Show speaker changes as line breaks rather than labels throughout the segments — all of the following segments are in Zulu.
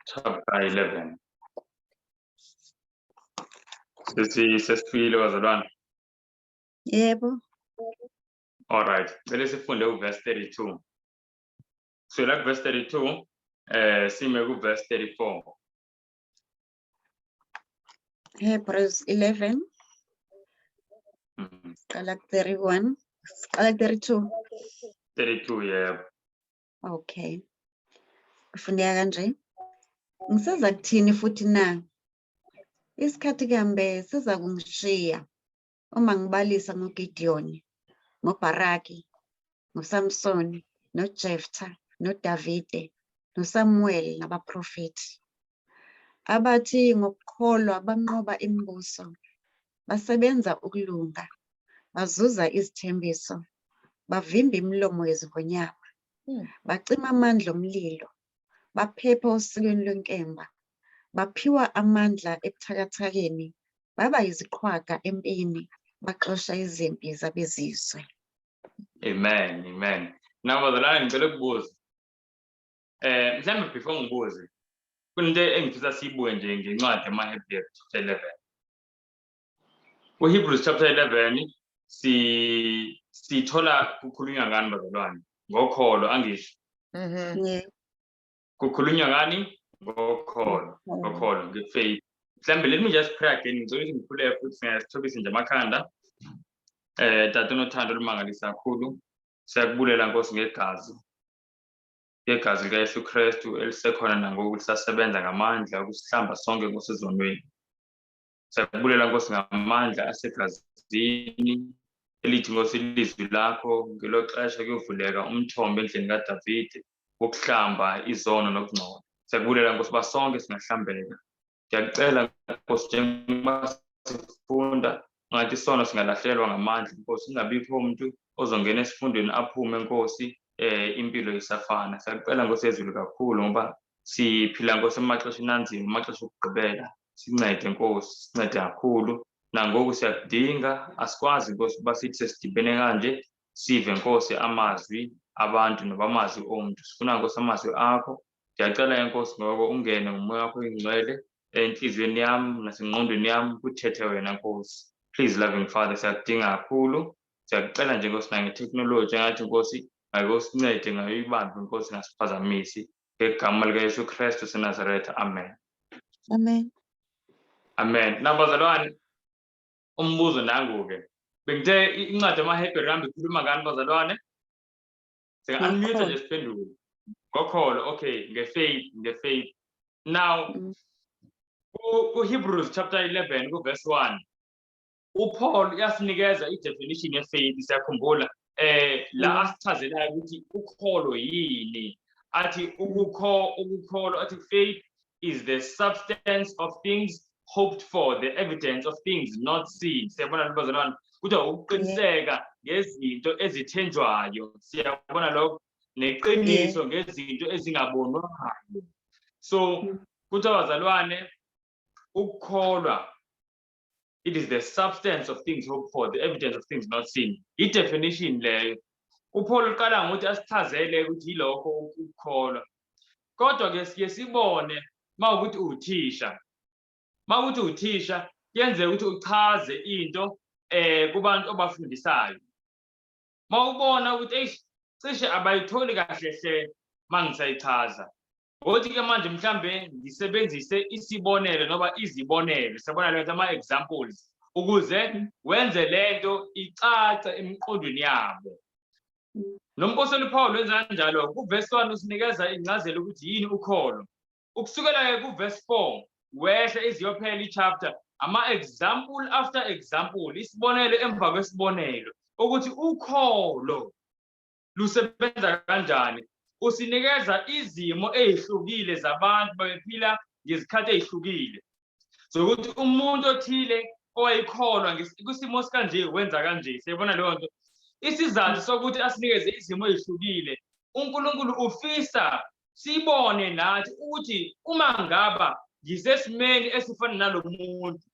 Chapter 11. Sesifikile, bazalwane?
Yebo.
All right. Cela sifunde uverse 32. Kusukela kuverse 32 sime kuverse 34.
Hebrews 11, siqala ku 31, siqala ku 32.
32, yebo.
Okay. Kufundeka kanje. Ngiseza kuthini futhi na? Isikhathi kambe siza kungishiya uma ngibalisa ngoGideyoni, ngoBharaki, ngoSamsoni, noJeftha, noDavide, noSamuel nabaprofeti. Abathi ngokukholwa banqoba imibuso, basebenza ukulunga, bazuza izithembiso, bavimba imilomo yezingonyama, bacima amandla omlilo, baphepha osikweni lwenkemba, baphiwa amandla ebuthakathakeni, baba yiziqhwaga empini, baxosha izimpi zabezizwe.
Amen, amen. Now, bazalwane, ngicela ukubuza. Mhlawumbe before ngibuze, kunento engifisa siyibuke nje ngencwadi yamaHebrew chapter 11. KuHebrews chapter 11 sithola kukhulunywa ngani, bazalwane? Ngokholo, angisho?
Mhm.
Yeah.
Kukhulunywa ngani? Ngokholo, ngokholo, ngefaith. Mhlawumbe let me just pray again, ngicela ukuthi ngikhuleke futhi singayasithobise nje amakhanda. Tata onothando olumangalisa kakhulu, siyakubulela, Nkosi, ngegazi. Ngegazi likaYesu Kristu elisekhona nangoku lisasebenza ngamandla ukusihlamba sonke, Nkosi, ezonweni. Siyakubulela, Nkosi, ngamandla asegazini elithi, Nkosi, ilizwi lakho ngelo xesha kuyovuleka umthombo endlini kaDavide wokuhlamba izono nokungcola. Siyakubulela, Nkosi, uba sonke singahlambeka. Ngiyakucela, Nkosi, njengoba sifunda, ngathi isono singalahlelwa ngamandla, Nkosi, kungabikho umuntu ozongena esifundweni aphume, Nkosi, impilo isafana. Siyakucela, Nkosi yezulu, kakhulu ngoba siphila, Nkosi, emaxesheni anzima, amaxesha okugqibela. Sincede, Nkosi, sincede kakhulu. Nangoku siyakudinga, asikwazi, Nkosi, ukuba sithi sesidibene kanje sive, Nkosi, amazwi abantu noba amazwi omuntu. Sifuna, Nkosi, amazwi akho. Ndiyacela, Nkosi, ngoko ungene ngomoya wakho oyingcwele enhliziyweni yami nasengqondweni yami, kuthethe wena, Nkosi. Please, loving Father, siyakudinga kakhulu. Siyakucela nje, Nkosi, nangeteknoloji, engathi, Nkosi, ake usincede ngayo, ibambe, Nkosi, ngasiphazamisi. Ngegama likaYesu Kristu seNazaretha. Amen.
Amen.
Amen. Now, bazalwane, umbuzo nangu-ke. Bengithe incwadi yamaHebheru hambe ikhuluma ngani, bazalwane? Singa-unmute
Ngokholo.
nje siphendule. Ngokholo, okay, ngefaith, ngefaith. Now, ku-Hebrews chapter 11 ku-verse 1, uPaul uyasinikeza i-definition ye-faith, siyakhumbula la asichazelayo ukuthi ukholo yini. Athi ukukholwa, athi faith is the substance of things hoped for, the evidence of things not seen. Siyabona lokho, bazalwane? Kuthiwa ukuqiniseka ngezinto ezithenjwayo. Siyabona lokho? Neqiniso ngezinto ezingabonwayo. So kuthiwa, bazalwane, ukukholwa, it is the substance of things hoped for, the evidence of things not seen. I-definition leyo. UPaul uqala ngokuthi asichazele ukuthi yilokho ukukholwa. Kodwa ke siye sibone mawukuthi uthisha. Mawukuthi uthisha, kuyenzeka ukuthi uchaze into kubantu obafundisayo. Mawubona ukuthi eish, cishe abayitholi kahle hle mangisayichaza. Ngokuthi ke manje mhlambe ngisebenzise isibonelo noma izibonelo, siyabona leyo ama-examples, ukuze wenze lento icace emqondweni yabo. Nompostoli Paul wenza kanjalo. Kuvesi 1 usinikeza incazelo ukuthi yini ukholo. Ukusukela-ke kuvesi 4 wehle iziyophela i-chapter, ama-example after example, isibonelo emva kwesibonelo, ukuthi ukholo lusebenza kanjani. Usinikeza izimo ezihlukile zabantu babephila ngezikhathi ezihlukile, zokuthi umuntu othile owayikholwa kwisimo sikanje wenza kanje. Siyabona leyo nto. Isizathu sokuthi asinikeze izimo ezihlukile, uNkulunkulu ufisa sibone nathi ukuthi uma ngaba ngisesimeni esifana nalo muntu,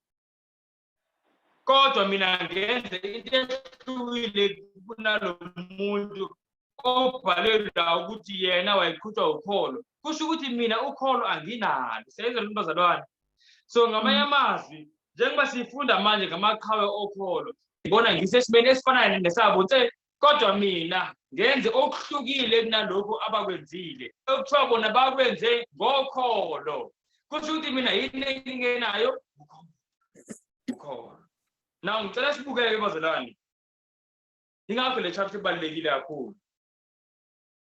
kodwa mina ngenze into ehlukile kunalo muntu. Obhalwe la ukuthi yena wayeqhutshwa ukholo, kusho ukuthi mina ukholo anginalo. Siyayizwa lento, bazalwane? So ngamanye amazwi, njengoba sifunda manje ngamaqhawe okholo, ngibona ngisesimeni esifanayo nesabo nse, kodwa mina ngenze okuhlukile kunalokhu abakwenzile, okuthiwa bona bakwenze ngokholo. Kusho ukuthi mina yini engingenayo? Ukholo. Now ngicela sibukeke, bazalwane. Ingakho le chapter ibalulekile kakhulu.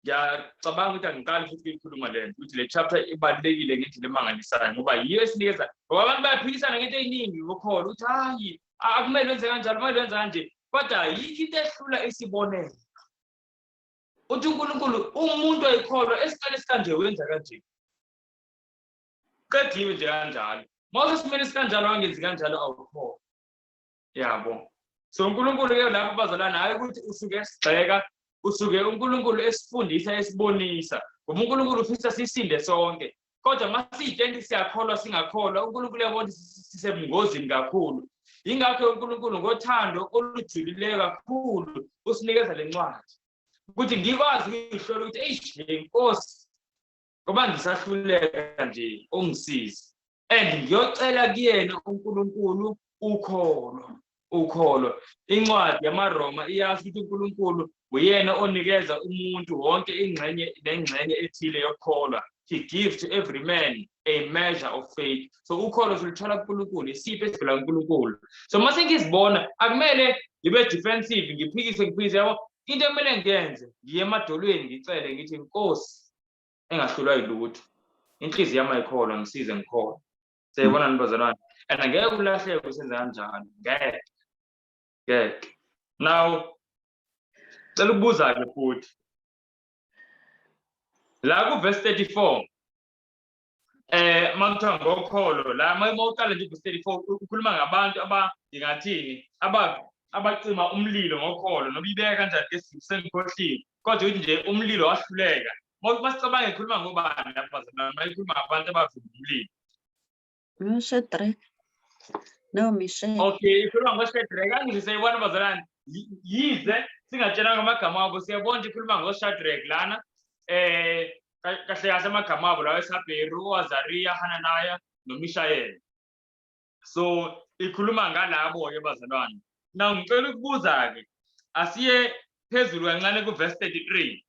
Ngiyacabanga ukuthi angiqali futhi ukuyikhuluma le nto, ukuthi le chapter ibalulekile ngendlela emangalisayo, ngoba yiyo esinikeza, ngoba abantu bayaphikisana ngento ey'ningi ngokholo, ukuthi hayi, akumele wenze kanjalo, kumele wenze kanje, kodwa yikho into ehlula isibonelo. Uthi uNkulunkulu umuntu oyikholwa esiqale esikanje wenza kanje, qediwe nje kanjalo. Uma usesimeni esikanjalo wangenzi kanjalo, awukholwa, yabo. So uNkulunkulu-ke lapho, bazalwane, hhayi ukuthi usuke esigxeka, usuke uNkulunkulu esifundisa, esibonisa, ngoba uNkulunkulu ufisa sisinde sonke. Kodwa uma siyitshela ukuthi siyakholwa, singakholwa, uNkulunkulu uyabona ukuthi sisebungozini kakhulu. Yingakho uNkulunkulu ngothando olujulileyo kakhulu usinikeza le ncwadi ukuthi ngikwazi ukuyihlola ukuthi, eish, le Nkosi, ngoba ngisahluleka nje, ungisize, and ngiyocela kuyena uNkulunkulu ukholo. Ukholo, incwadi yamaRoma iyasho ukuthi uNkulunkulu uyena onikeza umuntu wonke ingxenye nengxenye ethile yokukholwa. He gives to every man a measure of faith. So ukholo siluthola kuNkulunkulu, isipho esivela kuNkulunkulu. So uma sengizibona, akumele ngibe defensive, ngiphikise, ngiphikise, yabo. Into ekumele ngiyenze, ngiye emadolweni, ngicele, ngithi, "Nkosi engahlulwa yilutho, inhliziyo yami ayikholwa, ngisize ngikholwa." Siyayibona ni, bazalwane? And angeke ulahleke usenza kanjalo, ngeke, ngeke. Now cela ukubuza-ke futhi la ku-verse 34, makuthiwa ngokholo la, uma uqala nje verse 34, ukhuluma ngabantu aba, ngingathini, aba abacima umlilo ngokholo, noma ibeka kanjani ke, sengikhohliwe, kodwa ukuthi nje umlilo wahluleka. Masicabanga, ikhuluma ngobani lapha, bazalwane, uma ikhuluma ngabantu abavimba umlilo?
NoShadrach. No, Meshach.
Okay, ikhuluma ngoShadrach. Angisho, siyayibona, bazalwane? Yize singatshelanga amagama abo, siyabona ukuthi ikhuluma ngoShadrach lana. Kahle kahle amagama abo lawa esiHebheru, uAzaria, Hananiah noMishael. So ikhuluma ngalabo-ke, bazalwane. Now ngicela ukubuza-ke, asiye phezulu kancane ku-verse 33.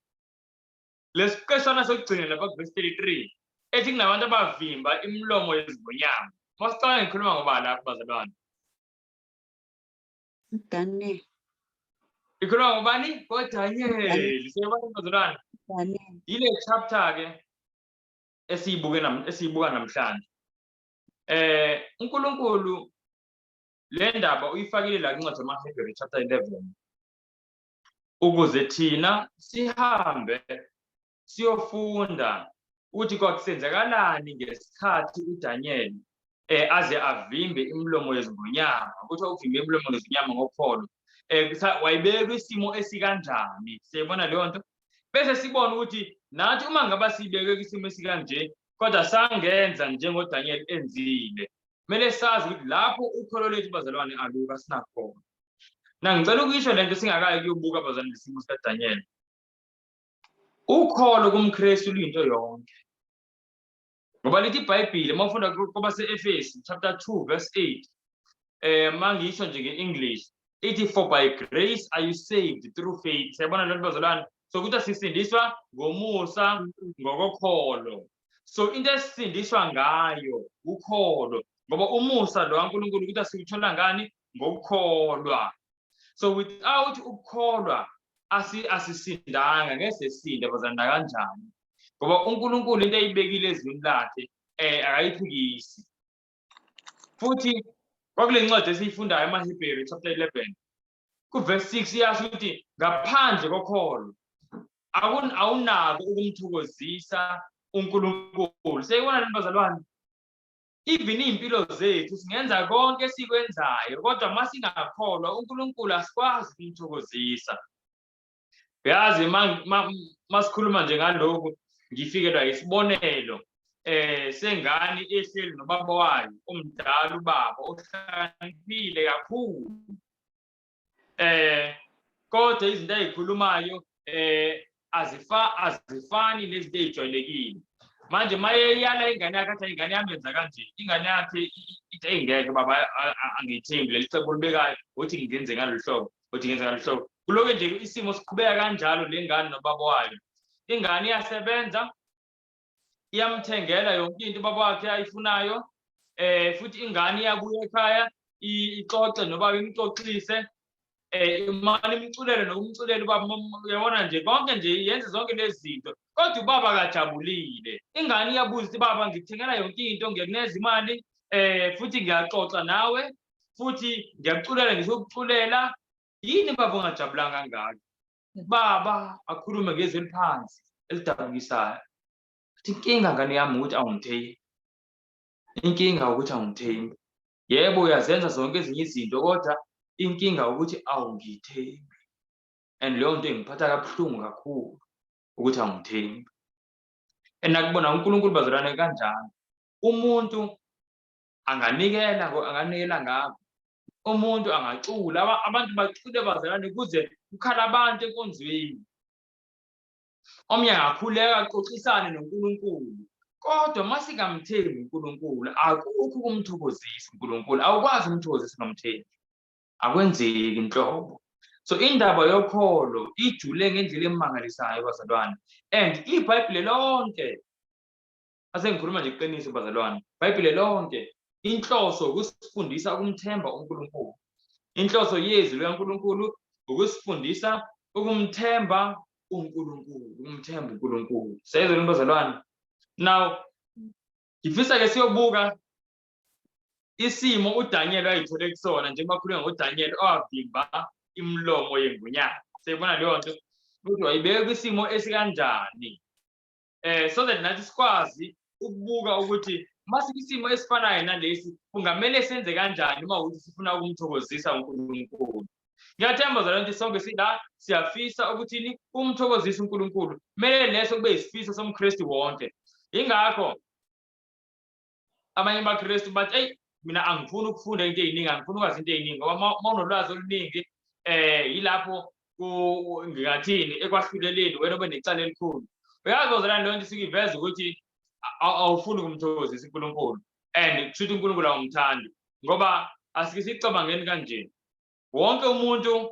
Lesiqeshana sokugcina lapha ku-verse 33 ethi kunabantu abavimba imilomo yezingonyama. Masicabanga, ngikhuluma ngoba lapho, bazalwane?
Daniel.
Ikhuluma ngobani? NgoDaniel. Siyabona, bazalwane?
Daniel.
Yile chapter-ke esiyibuka namhlanje. UNkulunkulu le ndaba uyifakile la kwincwadi yamaHebheru chapter 11 ukuze thina sihambe siyofunda ukuthi kwakusenzakalani ngesikhathi uDaniel aze avimbe imilomo yezingonyama. Ukuthi uvimbe imilomo yezingonyama ngokholo, wayibeka isimo esikanjani? Siyayibona leyo nto, bese sibona ukuthi nathi uma ngaba sibeke kwisimo esikanje kodwa sangenza njengoDaniel enzile, kumele sazi ukuthi lapho ukholo lwethu, bazalwane, aluka sinakhona na. Ngicela ukuyisho lento singakayi kuyobuka, bazalwane, isimo sikaDaniel. Ukholo kumKristu luyinto yonke, ngoba lithi iBhayibheli uma ufunda kwabase-Efesu chapter 2 verse 8, mangisho nje nge-English, ithi, "For by grace are you saved through faith." Siyabona lento, bazalwane? So ukuthi sisindiswa ngomusa ngokokholo. So into esisindiswa ngayo ukholo, ngoba umusa lo kaNkulunkulu ukuthi asiwuthola ngani? Ngokukholwa. So without ukukholwa asisindanga, ngeke sesinde, bazalwane, kanjani, ngoba uNkulunkulu into ayibekile ezwini lakhe akayiphikisi. Futhi kwakule ncwadi esiyifundayo emaHebheru chapter 11 kuverse 6 iyasho ukuthi ngaphandle kokholo awunako ukumthokozisa uNkulunkulu. Siyayibona lento, bazalwane? Even iy'mpilo zethu, singenza konke esikwenzayo, kodwa uma singakholwa uNkulunkulu asikwazi ukumthokozisa. Uyazi, masikhuluma nje ngalokhu, ngifikelwa isibonelo sengane ehleli nobaba wayo omdala, ubaba ohlakaniphile kakhulu. Kodwa izinto ayikhulumayo azifani nezinto ey'jwayelekile. Manje mayeyala ingane yakhe athi ingane yami yenza kanje, ingane yakhe ithi engeke baba angiyithembi leli cebo olibekayo, uthi ngenze ngalolu hlobo, uthi ngenze ngalolu hlobo. Kuloke nje isimo siqhubeka kanjalo le ngane nobaba wayo. Ingane iyasebenza, iyamthengela yonke into ubaba wakhe ayifunayo, futhi ingane iyabuya ekhaya ixoxe nobaba, imxoxise, imane imculele nokumculela ubaba, uyabona nje konke nje yenze zonke lezi zinto, kodwa ubaba akajabulile. Ingane iyabuza ukuthi baba ngikuthengela yonke into, ngiyakuneza imali, futhi ngiyaxoxa nawe, futhi ngiyakuculela, ngizokuculela, yini baba ungajabulanga kangaka? Baba akhulume ngezwi eliphansi elidabukisayo, athi inkinga ngane yami ukuthi awungithembi, inkinga ukuthi awungithembi. Yebo uyazenza zonke ezinye izinto, kodwa inkinga ukuthi awungithembi, and leyo nto ingiphatha kabuhlungu kakhulu ukuthi awungithembi. And nakubona uNkulunkulu bazalwane kanjalo, umuntu anganikela anganikela ngakho, umuntu angacula, abantu bacule bazalwane kuze kukhala abantu enkonzweni, omnye angakhuleka axoxisane noNkulunkulu, kodwa masingamthembi uNkulunkulu akukho ukumthokozisa uNkulunkulu, awukwazi ukumthokozisa ungamthembi, akwenzeki nhlobo. So indaba yokholo ijule ngendlela emangalisayo bazalwane, and iBhayibheli lonke, asengikhuluma nje iqiniso bazalwane, iBhayibheli lonke inhloso ukusifundisa ukumthemba uNkulunkulu. Inhloso yezwi likaNkulunkulu ukusifundisa ukumthemba uNkulunkulu, ukumthemba uNkulunkulu. Siyayizwa lento bazalwane? Now ngifisa ke siyobuka isimo uDaniel ayithole kusona, njengoba khulunywa ngoDaniel owavimba imilomo yengonyama. Siyibona leyo nto ukuthi wayibeka kwisimo esikanjani, so that nathi sikwazi ukubuka ukuthi mase isimo esifanayo nalesi kungamele senze kanjani uma ukuthi sifuna ukumthokozisa uNkulunkulu. Ngiyathemba zalona ukuthi sonke sila siyafisa ukuthini umthokozisa uNkulunkulu, kumele leso kube isifiso somKristu wonke. Ingakho abanye abaKristu bathi eyi mina angifuni ukufunda into ey'ningi, angifuni ukwazi into ey'ningi, ngoba uma unolwazi oluningi yilapho ngingathini ekwahluleleni wena ube necala elikhulu. Uyazi bazalwane, leyo nto isuke iveza ukuthi awufuni ukumthokozisa uNkulunkulu, and kusho ukuthi uNkulunkulu awumthandi, ngoba asike sicabangeni kanje, wonke umuntu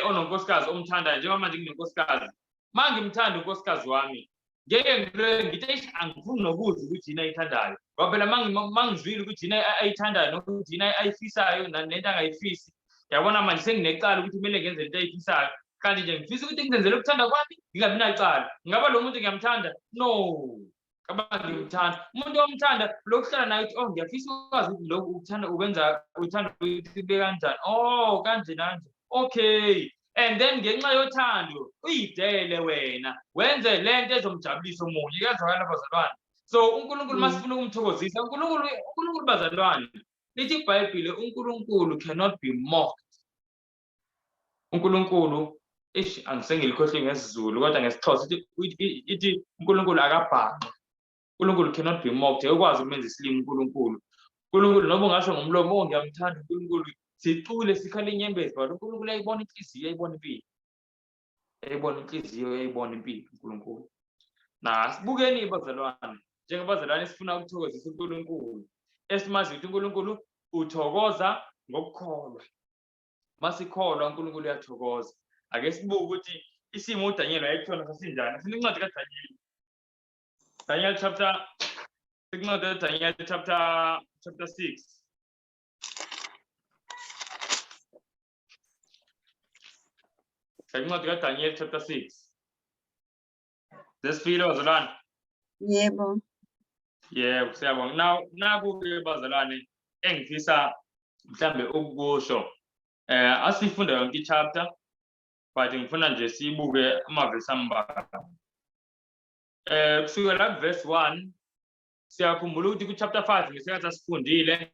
ononkosikazi omthandayo, njengoba manje nginenkosikazi, uma ngimthanda unkosikazi wami ngeke ngithi eish angifuni nokuzwa ukuthi yini ayithandayo, ngoba phela uma ngizwile ukuthi yini ayithandayo nokuthi yini ayifisayo nento angayifisi, yabona manje senginecala ukuthi kumele ngenze into ayifisayo, kanti nje ngifisa ukuthi ngizenzele ukuthanda kwami ngingabi nacala. Ngaba lo muntu ngiyamthanda? No, ngaba ngimthanda umuntu omthanda lokuhlala naye uthi oh ngiyafisa ukwazi ukuthi lokhu uthanda ukwenza, uthanda ukuthi kube kanjani, oh kanje nanje, okay. And then ngenxa yothando uyidele wena wenze lento ezomjabulisa omunye. Kuyazwakala bazalwane? So uNkulunkulu masifuna ukumthokozisa uNkulunkulu, uNkulunkulu bazalwane, lithi iBhayibheli uNkulunkulu cannot be mocked. uNkulunkulu, ish angisengilikhohlwe ngesiZulu kodwa ngesiXhosa ithi uNkulunkulu akabhanqi. uNkulunkulu cannot be mocked, ukwazi ukumenza isilima uNkulunkulu. uNkulunkulu noma ungasho ngomlomo oh ngiyamthanda uNkulunkulu, sicule sikhala inyembezi, but uNkulunkulu uyayibona inhliziyo, uyayibona impilo, uyayibona inhliziyo, uyayibona impilo uNkulunkulu. Na sibukeni bazalwane, njengabazalwane sifuna ukuthokozisa uNkulunkulu, esimazi ukuthi uNkulunkulu uthokoza ngokukholwa. Masikholwa uNkulunkulu uyathokoza. Ake sibuke ukuthi isimo uDaniel wayekuthona sasinjani. Sine incwadi kaDaniel. Daniel chapter, incwadi kaDaniel chapter 6. Incwadi kaDaniel chapter 6. Sesifile bazalwane?
Yebo.
Yebo, siyabonga. Now naku-ke bazalwane engifisa mhlambe ukukusho. Asifunda yonke i-chapter, but ngifuna nje sibuke amavesi ambalwa. Kusukela ku-verse 1 siyakhumbula ukuthi ku-chapter 5 ngesikhathi asifundile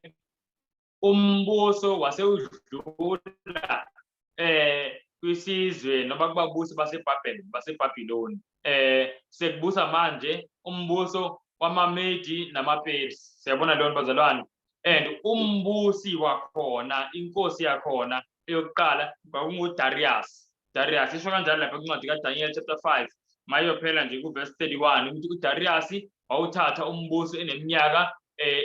umbuso wasewudlula kwisizwe noma kubabusi baseBhabheli, baseBhabhiloni. Sekubusa manje umbuso wamaMedi namaPersi. Siyabona leyo nto bazalwane. And umbusi wakhona, inkosi yakhona eyokuqala kwakunguDarius. Darius. Isho kanjalo lapha kwincwadi kaDaniel chapter 5 mayophela nje kuverse 31 ukuthi uDarius wawuthatha umbuso eneminyaka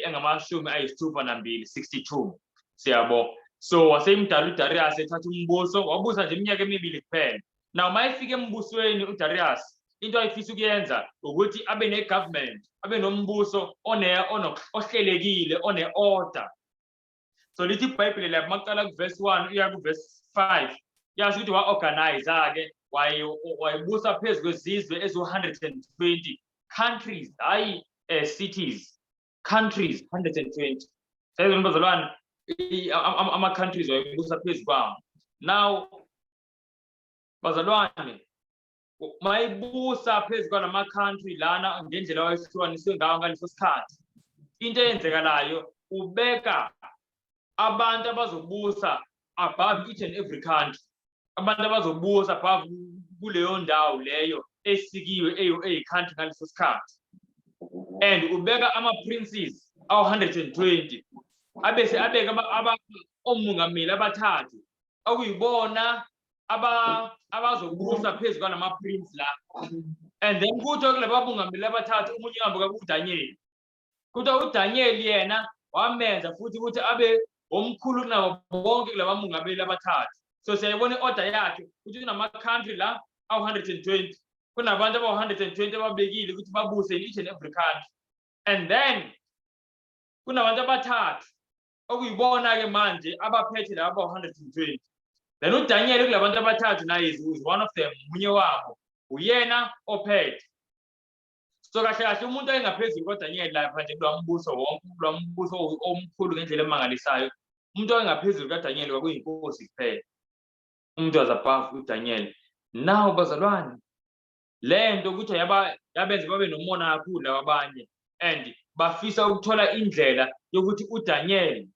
engama-62, 62. Siyabo. So waseyimdala uDarius ethatha umbuso, wabusa nje iminyaka emibili kuphela. Now mayefika embusweni uDarius, into ayefisa ukuyenza ukuthi abe ne-government, abe nombuso ohlelekile, one-order. So lithi iBhayibheli lapha makuqala kuverse 1 uya kuverse 5, yasho ukuthi wa-organize-ke, wayebusa phezu kwezizwe eziwu-120 countries, hhayi cities, countries 120. Sayizona bazalwane, ama-countries wayebusa phezu kwawo. Now bazalwane, mayibusa phezu kwalama-country lana ngendlela wayehlukaniswe ngawo ngaleso sikhathi, into eyenzekalayo ubeka abantu abazobusa above each and every country, abantu abazobusa above kuleyo ndawo leyo esikiwe eyi-country ngaleso sikhathi, and ubeka ama-princes awu-120, abese abeka omongameli abathathu okuyibona abazobusa phezu kwalama-prince la. And then kuthiwa kulaba mongameli abathathu omunye wabo kwakuwuDaniel. Kuthiwa uDaniel yena wamenza futhi ukuthi abe omkhulu kunabo bonke kulaba mongameli abathathu. So siyayibona i-order yakhe ukuthi kunama-country la awu-120, kunabantu abawu-120 ababekile ukuthi babuse in each and every country, and then kunabantu abathathu okuyibona-ke manje abaphethe laba abawu-120. Then uDaniel kulabantu abathathu naye is one of them, munye wabo, uyena ophethe. So kahle kahle umuntu oyengaphezulu kwaDaniel lapha nje kulowa mbuso wonke, kulowa mbuso omkhulu ngendlela emangalisayo, umuntu oyengaphezulu kaDaniel kwakuyinkosi kuphela. Umuntu was above uDaniel. Now bazalwane, le nto ukuthi yabenza babe nomona kakhulu laba abanye, and bafisa ukuthola indlela yokuthi uDaniel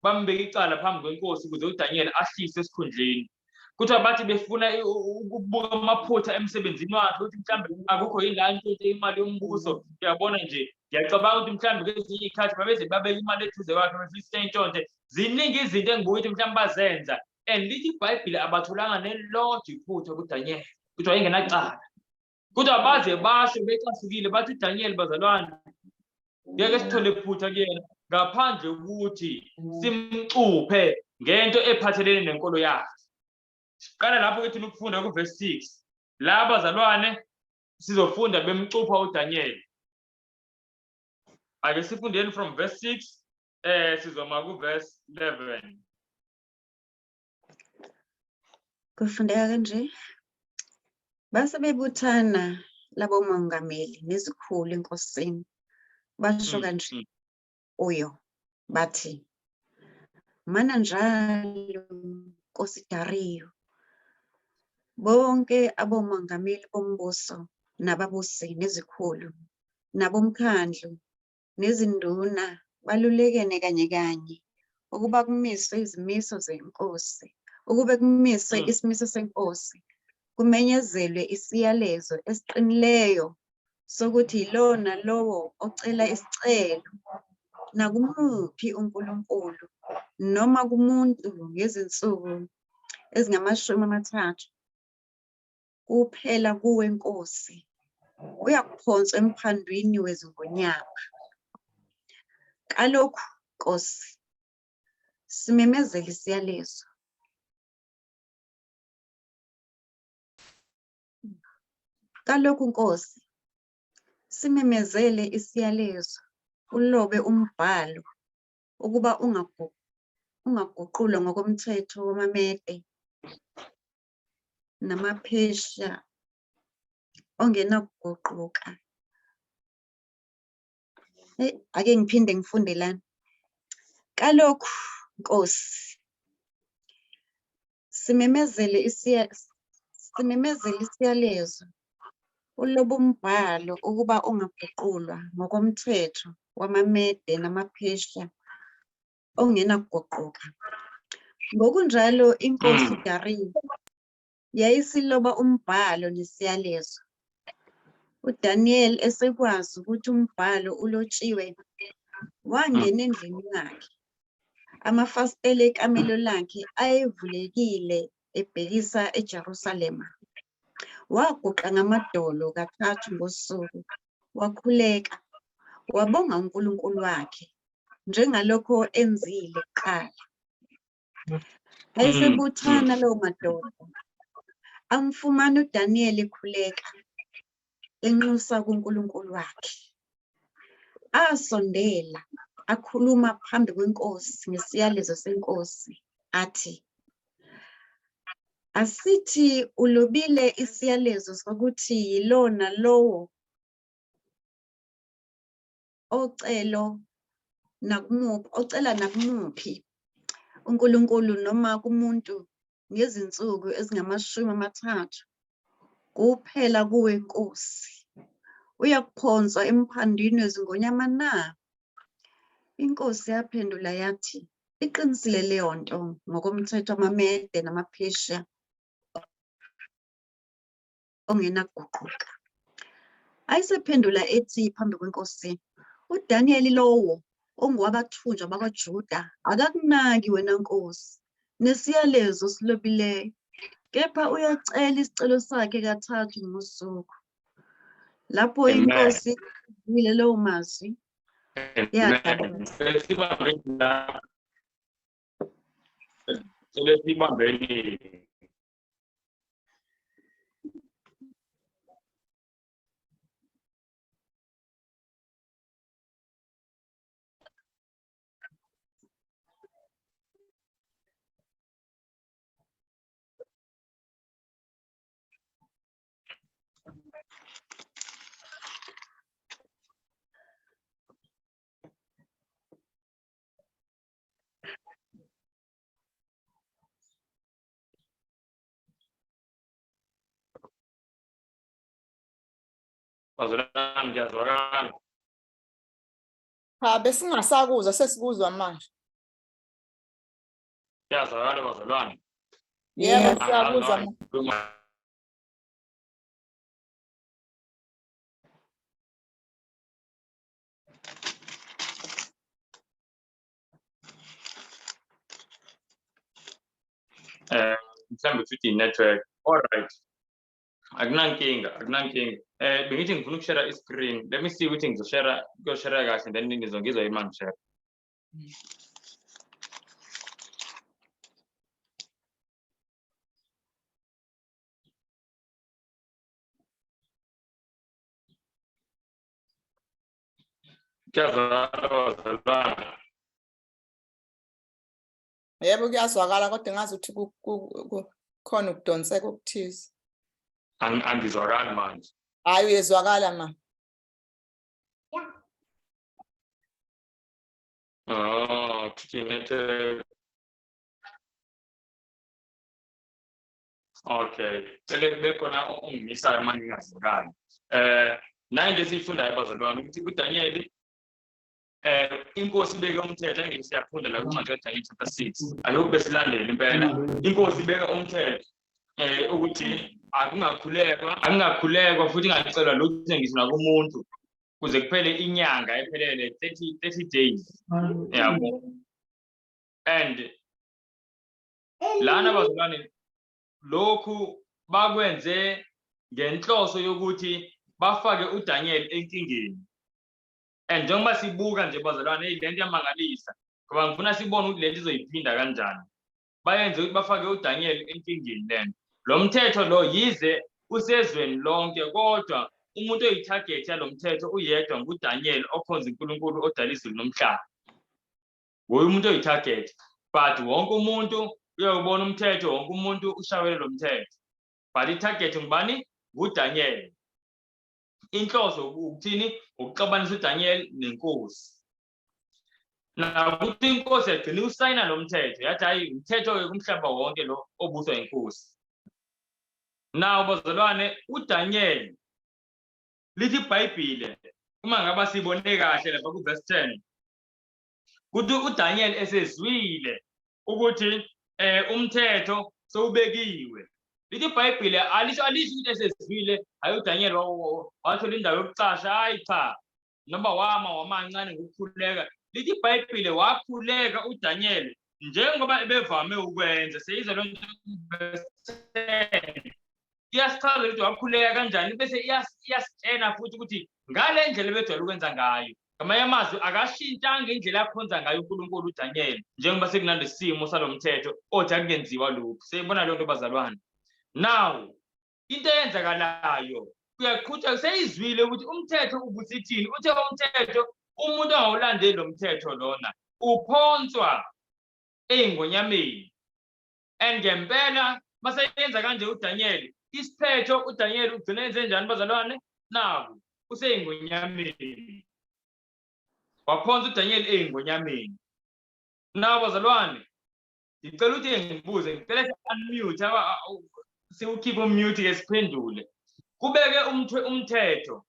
bambeke icala phambi kwenkosi ukuze uDaniel ahliswe esikhundleni. Kuthiwa bathi befuna ukubuka amaphutha emsebenzini wakhe ukuthi mhlawumbe akukho yini la ntshontshe imali yombuso. Uyabona nje, ngiyacabanga ukuthi mhlawumbe kwezinye iy'khathi babeze babeke imali eduze kwakhe befisa intshontshe. Ziningi izinto engibuka ukuthi mhlawumbe bazenza, and lithi iBhayibheli abatholanga nelilodwa iphutha kuDaniel, kuthiwa wayengenacala. Kuthiwa baze basho becasukile bathi uDaniel bazalwane ngeke sithole iphutha kuyena ngaphandle ukuthi simcuphe ngento ephathelene nenkolo yakhe. Siqala lapho ke thina ukufunda kuverse 6. La bazalwane sizofunda bemcupha uDaniel. Ake sifundeni from verse 6, sizoma kuverse 11.
Kufundeka kanje. Base bebuthana labo mongameli nezikhulu enkosini, basho kanje kuyo bathi, mana njalo Nkosi Dariyu, bonke abomongameli bombuso nababusi nezikhulu nabomkhandlu nezinduna balulekene kanye kanye ukuba kumiswe izimiso zenkosi, ukube kumiswe isimiso senkosi, kumenyezelwe isiyalezo esiqinileyo sokuthi yilona lowo ocela isicelo nakumuphi uNkulunkulu noma kumuntu ngezinsuku ezingama-30 kuphela kuwe Nkosi, uyakuphonswa emphandwini wezingonyama. Kalokhu Nkosi, simemezele isiyalezo. Kalokhu Nkosi, simemezele isiyalezo, ulobe umbhalo ukuba ungaguqulwa ngokomthetho wamaMede namaPhesha ongenakuguquka. Hey, ake ngiphinde ngifunde lana. Kalokhu Nkosi, simemezele isiyalezo, ulobe umbhalo ukuba ungaguqulwa ngokomthetho wamaMede namaPhesha ongenakuguquka. Ngokunjalo inkosi Dariyu yayisiloba umbhalo nesiyalezo. UDaniel esekwazi ukuthi umbhalo ulotshiwe, wangena endlini yakhe. Amafasitela ekamelo lakhe ayevulekile. ebhekisa eJerusalema. Waguqa ngamadolo kathathu ngosuku, wakhuleka, wabonga uNkulunkulu wakhe, njengalokho enzile kuqala. Ayesebuthana lawo madoda, amfumana uDaniyeli ekhuleka, enxusa kuNkulunkulu wakhe. Asondela, akhuluma phambi kwenkosi ngesiyalezo senkosi, athi, Asithi ulobile isiyalezo sokuthi yilona lowo ocelo nakumuphi ocela nakumuphi uNkulunkulu noma kumuntu ngezinsuku ezingama-30 kuphela kuwe Nkosi uyakuphonswa emphandwini wezingonyama na? Inkosi yaphendula yathi, iqinisile leyo nto ngokomthetho wamaMede namaPheshiya ongenakuguquka. Ayesephendula ethi phambi kwenkosi, uDaniyeli lowo ongowabathunjwa bakwaJuda akakunaki wena nkosi nesiyalezo osilobileyo, kepha uyacela isicelo sakhe kathathu ngosuku. Lapho inkosi izwile lawo mazwi, yadabuka.
Sesibambeni. Bazalwane, ngiyazwakala.
Cha, besingasakuzwa, sesikuzwa manje.
Kuyazwakala bazalwane.
Yebo, siyakuzwa.
Mhlawumbe futhi i-network. All right. Akunankinga, akunankinga. Bengithi ngifuna ukushare i-screen. Let me see ukuthi ngizoshare, kuyoshare kahle, then nizongizwa yini uma ngishare. Kuyazwakala bazalwane.
Yebo, kuyazwakala, kodwa ngazi ukuthi kukhona ukudonseka okuthize.
Angizwakali manje.
Hhayi, uyezwakala ma.
Oh, network. Okay. Cele kube khona ongimisayo uma ngingazwakali. Nayo into esiyifundayo bazalwane ukuthi kuDaniyeli inkosi ibeke umthetho, engeke siyafunda la kwincwadi kaDaniyeli chapter 6. I hope besilandele impela. Inkosi ibeke umthetho ukuthi akungakhulekwa, akungakhulekwa futhi ingacelwa lutho ngisho nakumuntu kuze kuphele inyanga ephelele 30 days. Yabo. And lana bazalwane lokhu bakwenze ngenhloso yokuthi bafake uDaniel enkingeni. And njengoba sibuka nje bazalwane, hey, lento iyamangalisa ngoba ngifuna sibone ukuthi lento izoyiphinda kanjani. Bayenze ukuthi bafake uDaniel enkingeni lento. Lo mthetho lo yize usezweni lonke, kodwa umuntu oyi-target yalo mthetho uyedwa, nguDaniel okhonza uNkulunkulu odala izulu nomhlaba. Nguye umuntu oyi-target, but wonke umuntu uyawubona umthetho, wonke umuntu ushawele lo mthetho, but i-target ngubani? NguDaniel. Inhloso ukuthini? Ukuxabanisa uDaniel nenkosi. Nakuthi inkosi yagcina usayina lo mthetho, yathi hayi, umthetho-ke kumhlaba wonke lo obuswa inkosi. Nawo bazalwane, uDaniel lithi iBhayibhile, uma ngaba sibone kahle lapha ku-verse 10, kuthi uDaniel esezwile ukuthi umthetho sewubekiwe. Lithi iBhayibhile alisho ukuthi esezwile, hayi uDaniel wathola indawo yokucasha, hayi cha, noma wama wamancane ngokukhuleka. Lithi iBhayibhile wakhuleka uDaniel Njengoba ebevame ukwenza, seyizwa loo nto verse 10 iyasichazela ukuthi wakhuleka kanjani, bese iyasitshena futhi ukuthi ngale ndlela ebejwayele ukwenza ngayo. Ngamanye amazwi, akashintshanga indlela akhonza ngayo uNkulunkulu uDaniel, njengoba sekunalesi simo salo mthetho othi akungenziwa lokhu. Seyibona leyo nto bazalwane. Now, into eyenzakalayo kuyaqhutshwa, seyizwile ukuthi umthetho ubusithini. Uthe umthetho, umuntu angawulandeli lo mthetho lona uphonswa ey'ngonyameni. And ngempela maseyenza kanje uDaniel, isiphetho uDaniel ugcina enze njani bazalwane? Naku useyingonyameni, waphonsa uDaniel eyingonyameni. Nawu bazalwane, ngicela ukuthi ngibuze, ngicela si-unmute, siwukhiphe umute ke siphendule. Kubeke umthetho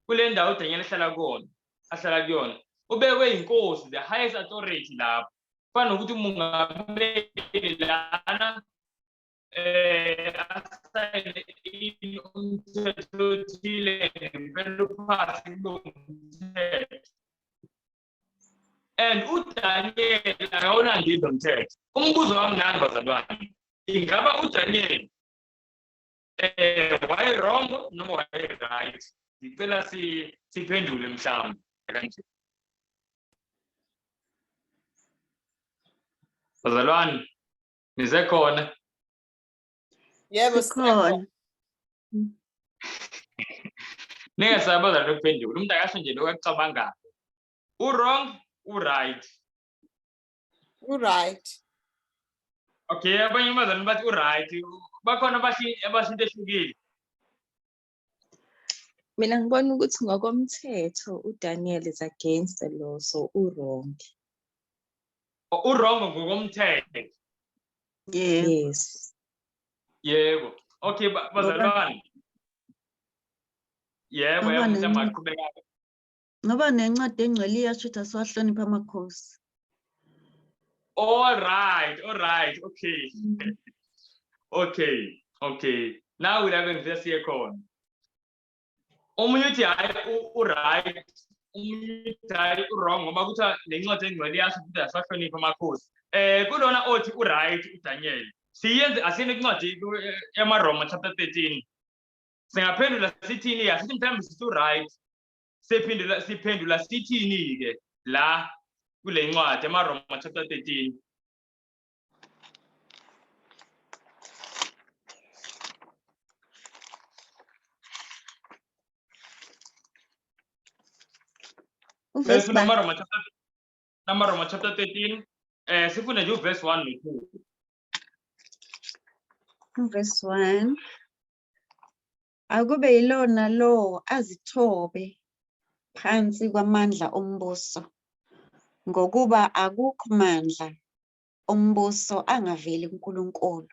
kule ndawo uDaniel ahlala kuyona, ahlala kuyona, ubekwe inkosi, the highest authority lapho. Kufana nokuthi umongameli lana asayine ini umthetho othile, ngempela uphase kulo mthetho. And uDaniel akawulandeli lo mthetho. Umbuzo wami nani bazalwane, ingaba uDaniel waye wrong noma waye right? Ngicela siphendule mhlawumbe kanje. Bazalwane, nize khona?
Yebo,
sikhona.
Ningasabi bazalwane ukuphendula. Umuntu akasho nje lokho akucabangayo. U-wrong, u-right?
U-right.
Okay, abanye abazalwane bathi u-right. Bakhona abasho into ehlukile.
Mina ngibona ukuthi ngokomthetho uDaniel is against the law, so u-wrong.
U-wrong ngokomthetho.
Yebo.
Yes.
Yebo. Okay, bazalwane. Yebo,
Ngoba
yebo, mhlawumbe
nencwadi
aqhubeka.
Ngoba nencwadi engcwele iyasho ukuthi asiwahloniphe amakhosi.
All right, all right, okay. Okay, okay. Now la bengifisa siye khona. Omunye uthi hhayi u-right, omunye uthi hhayi u-wrong, ngoba kuthiwa le ncwadi engcwele iyasho ukuthi asiwahloniphe amakhosi. Kulona othi u-right uDaniel. Siyenze asiyene kwincwadi yamaRoma chapter 13. Singaphendula sithini ya? Sithi mhlawumbe sithi u-right. Siphendula sithini-ke la kule ncwadi yamaRoma chapter 13?
Uverse
Sifuna
bani?
amaRoma chapter 13, sifuna nje uverse 1 no 2.
Verse 1. Akube yilona lo azithobe phansi kwamandla ombuso, ngokuba akukho mandla ombuso angaveli kuNkulunkulu.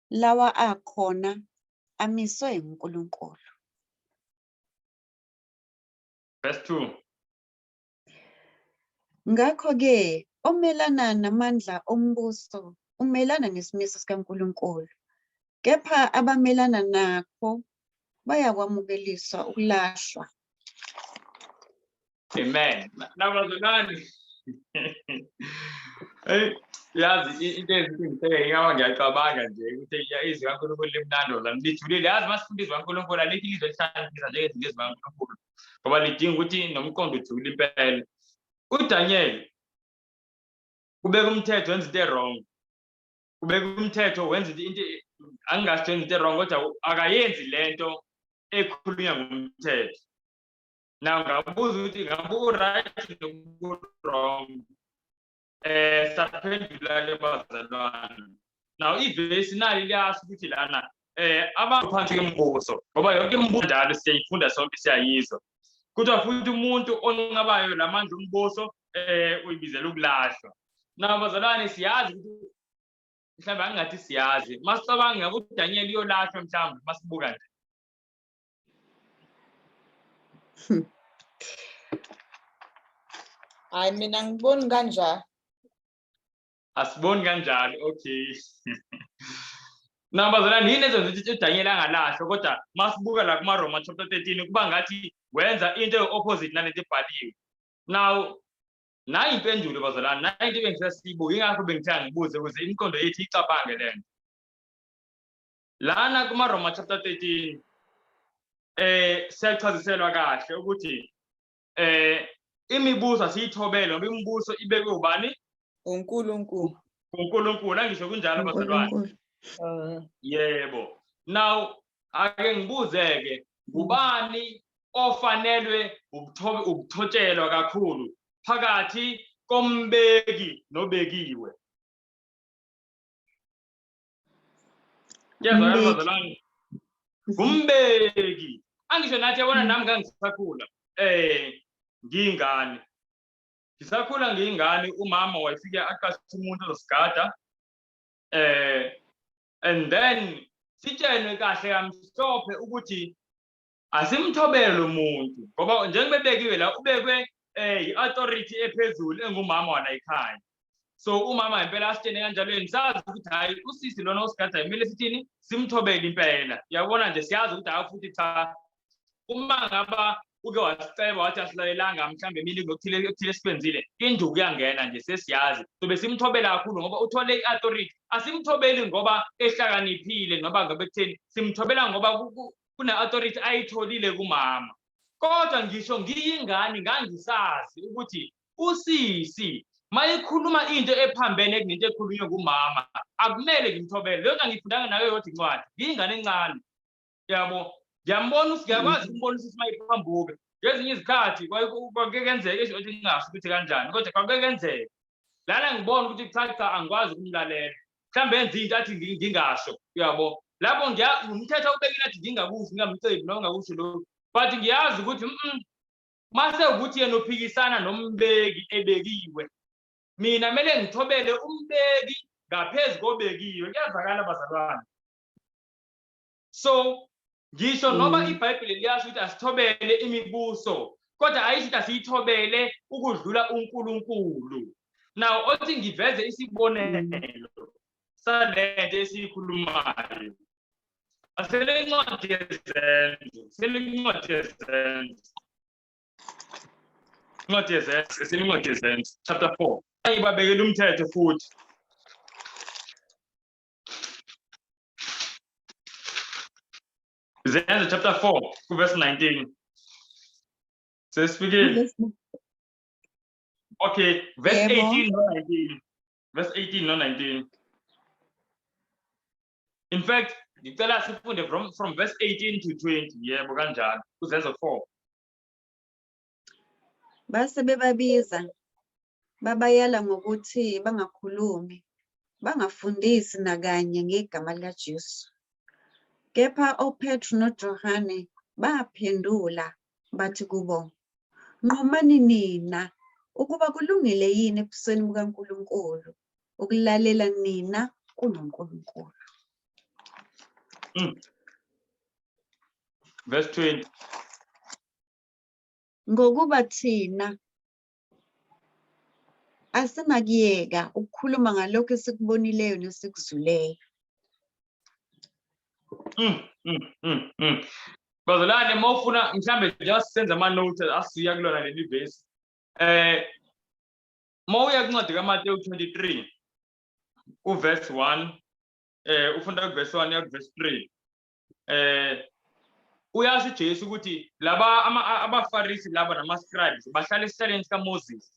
Lawa akhona amiswe nguNkulunkulu.
Verse 2.
Ngakho-ke omelana namandla ombuso umelana nesimiso sikaNkulunkulu, kepha abamelana nakho bayakwamukeliswa ukulahlwa.
Amen. Nabazalwane. Hey, yazi into ezithi ngithe ngiyaba ngiyacabanga nje ukuthi ya, izwi kaNkulunkulu limnandi wona lijulile. Yazi masifunda izwi kaNkulunkulu alikho ilizwi elihlakaniphisa njengezinto izwi kaNkulunkulu, ngoba lidinga ukuthi nomqondo ujule impela. uDaniel kubeka umthetho wenza into e-wrong, kubeka umthetho wenza into, angingasho wenza into e-wrong, kodwa akayenzi lento ekhulunywa ngumthetho. Now ngabuza ukuthi ngabe u-right noku-wrong. Saphendula ke bazalwane. Now ivesi nali liyasho ukuthi lana abaphansi kwemibuso, ngoba yonke imibuso njalo siyayifunda sonke, siyayizwa. Kuthiwa futhi umuntu onqabayo lamandla ombuso uyibizela ukulahlwa. Now bazalwane, siyazi ukuthi mhlawumbe angingathi siyazi, masicabanga ngabe uDaniel uyolahlwa mhlawumbe masibuka nje.
Hayi, mina ngiboni kanjalo.
Asiboni kanjalo, okay. Now bazalwane, yini ezenza ukuthi uDaniel angalahlwa, kodwa masibuka la kumaRoma chapter 13 kuba ngathi wenza into eyi-opposite nalento ebhaliwe. Now Nayi impendulo bazalwane, nayi into ebengifisa siyibuke, ingakho bengithe angibuze ukuze imiqondo yethu icabange le nto. Lana kumaRoma chapter 13 siyachaziselwa kahle ukuthi imibuso asiyithobele ngoba imibuso ibekwe ubani?
UNkulunkulu.
UNkulunkulu, angisho kunjalo bazalwane?
uNkulunkulu.
Yebo. Now ake ngibuze-ke, ngubani ofanelwe ukuthotshelwa kakhulu phakathi kombeki nobekiwe? Kuyazwakala
Umbeki.
bazalwane? Ngumbeki. Angisho nathi yabona nami ngangisakhula ngiyingane. Ngisakhula ngiyingane umama wayefike aqashe umuntu ozosigada and then sitshelwe kahle kamhlophe ukuthi asimthobele lo muntu ngoba njengoba ebekiwe la ubekwe i-authority ephezulu engumama wala ekhaya. So umama impela asitshene kanjalo, ngisazi ukuthi hhayi usisi lona osigadayo kumele sithini, simthobele impela. Uyabona nje siyazi ukuthi hhayi futhi cha, uma ngaba uke wasiceba wathi asilalelanga mhlawumbe emini kunokuthile okuthile esikwenzile, induku iyangena nje sesiyazi. So besimthobela kakhulu ngoba uthole i-authority. Asimthobeli ngoba ehlakaniphile noma ngabe kutheni, simthobela ngoba kune-authority ayitholile kumama. Kodwa ngisho ngiyingane ngangisazi ukuthi usisi mayekhuluma into ephambene kunento ekhulunywe ngumama akumele ngimthobele. Leyo nto angiyifundanga nayo yodwa incwadi, ngiyingane encane yabo. Ngiyambona, ngiyakwazi ukumbona usisi mayephambuka. Ngezinye izikhathi kwake kwenzeka esho ukuthi ngingasho ukuthi kanjani, kodwa kwake kwenzeka lana ngibona ukuthi cha cha angikwazi ukumlalela, mhlawumbe enze into athi ngingasho, uyabo. Lapho umthetho ubekile athi ngingakusho, ngingamcebi noma ngingakusho lokhu, but ngiyazi ukuthi mase ukuthi yena uphikisana nombeki ebekiwe, mina kumele ngithobele umbeki ngaphezu kobekiwe. Kuyazakala bazalwane? So ngisho noma iBhayibheli liyasho ukuthi asithobele imibuso, kodwa ayisho ukuthi asiyithobele ukudlula uNkulunkulu. Now othi ngiveze isibonelo salento esiyikhulumayo. Asele incwadi yeZenzo, sele incwadi yeZenzo. Incwadi yeZenzo, sele incwadi yeZenzo, chapter 4. Ayibabekela umthetho futhi. Zenzo chapter 4 kuverse 19. Sesifikile. Okay, verse
Yebo.
18 no 19. Verse 18 no 19. In fact, ngicela sifunde from verse 18 to 20. Yebo kanjalo. Kuzenzo 4.
Base bebabiza babayala ngokuthi bangakhulumi, bangafundisi nakanye ngegama likaJesu. Kepha oPetru noJohane baphendula bathi kubo, nqumani nina ukuba kulungile yini ebusweni bukaNkulunkulu ukulalela nina kunoNkulunkulu.
Verse 20.
Ngokuba thina asinakuyeka ukukhuluma ngalokho esikubonileyo nesikuzwileyo.
Bazalwane, uma ufuna mhlambe just senze ama notes asiya kulona leli verse. Uma uya kwincwadi kaMateyu 23 uverse 1, ufunda kuverse 1 uya kuverse 3. Uyasho uJesu ukuthi laba abaFarisi laba nama-scribes bahlala esihlaleni sikaMoses.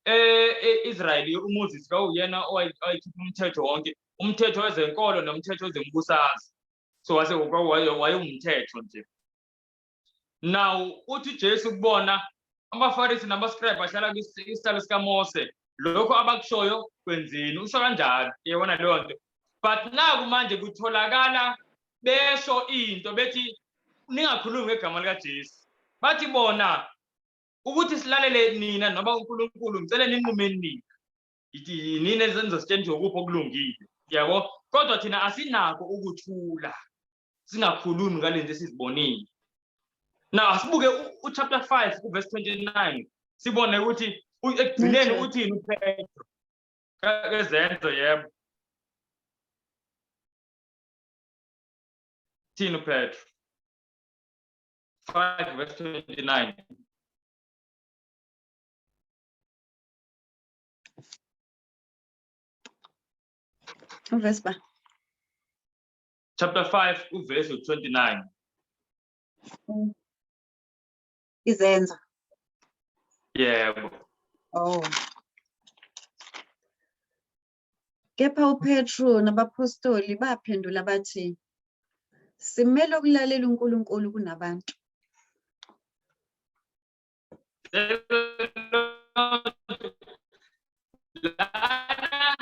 E-Israyeli uMoses kwakuyena owayekhipha umthetho wonke, umthetho wezenkolo nomthetho wezembusazwe. So wase wayewumthetho nje. Now uthi uJesu kubona abaFarisi nama-scribe bahlala kwisihlalo sikaMose, lokho abakushoyo kwenzeni, usho kanjalo, uyabona leyo nto. But naku manje kutholakala besho into bethi ningakhulumi ngegama likaJesu. Bathi bona ukuthi silalele nina noma uNkulunkulu, ngicela ninqumeni nina. Ithi nina enizositshela ukuphi okulungile, yabo. Kodwa thina asinakho ukuthula singakhulumi ngalento esizibonile. Now asibuke u-chapter 5 kuverse 29 sibone ukuthi ekugcineni uthini uPetro kezenzo. Yebo, thini uPetro 5 verse 29?
Uvesi ba?
Chapter 5 uverse 29.
Izenzo.
Yebo.
Oh. Kepha uPetru nabapostoli baphendula bathi, simele ukulalela uNkulunkulu kunabantu.
Lana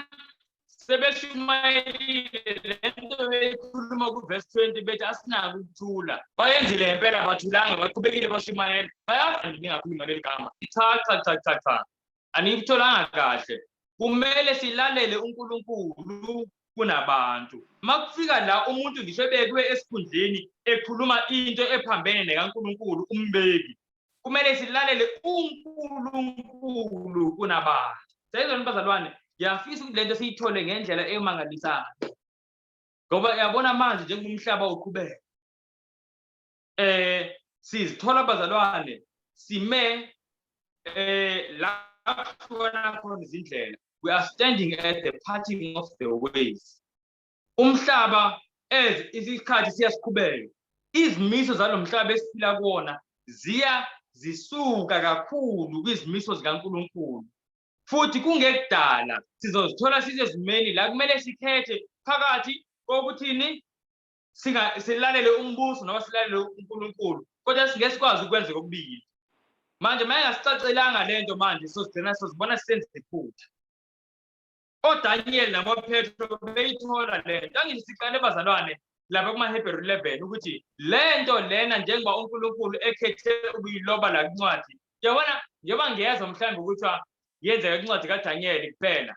sebeshumayelile lento beyikhuluma kuvesi 20, bethi asinako ukuthula. Bayenzile ngempela, bathulanga, baqhubekile bashumayela. Bayazi ningakhulumi ngaleli gama. Cha, cha, cha, cha, cha, anikutholanga kahle. Kumele silalele uNkulunkulu kunabantu. Makufika la umuntu ngisho ebekwe esikhundleni ekhuluma into ephambene nekaNkulunkulu umbeki, kumele silalele uNkulunkulu kunabantu. Seyizona bazalwane, ngiyafisa ukuthi lento siyithole ngendlela emangalisayo, ngoba yabona manje njengomhlaba uqhubeka, sizithola bazalwane sime la kuhlukana khona izindlela. We are standing at the parting of the ways. Umhlaba as isikhathi siyasiqhubeka, izimiso zalomhlaba esiphila kuwona ziya zisuka kakhulu kwizimiso zikaNkulunkulu, futhi kungekudala sizozithola sisezimeni la kumele sikhethe phakathi kokuthini, silalele umbuso noma silalele uNkulunkulu, kodwa singeke sikwazi ukwenza kokubili. Manje uma ingasicacelanga lento manje, sozigcina sozibona sisenza iphutha. ODaniel naboPetro beyithola lento. Angithi siqale bazalwane lapha kumaHebheru 11 ukuthi lento lena njengoba uNkulunkulu ekhethe ukuyiloba la kuncwadi, yabona njengoba ngiyezwa mhlawumbe ukuthi yenzeka incwadi kaDaniel kuphela,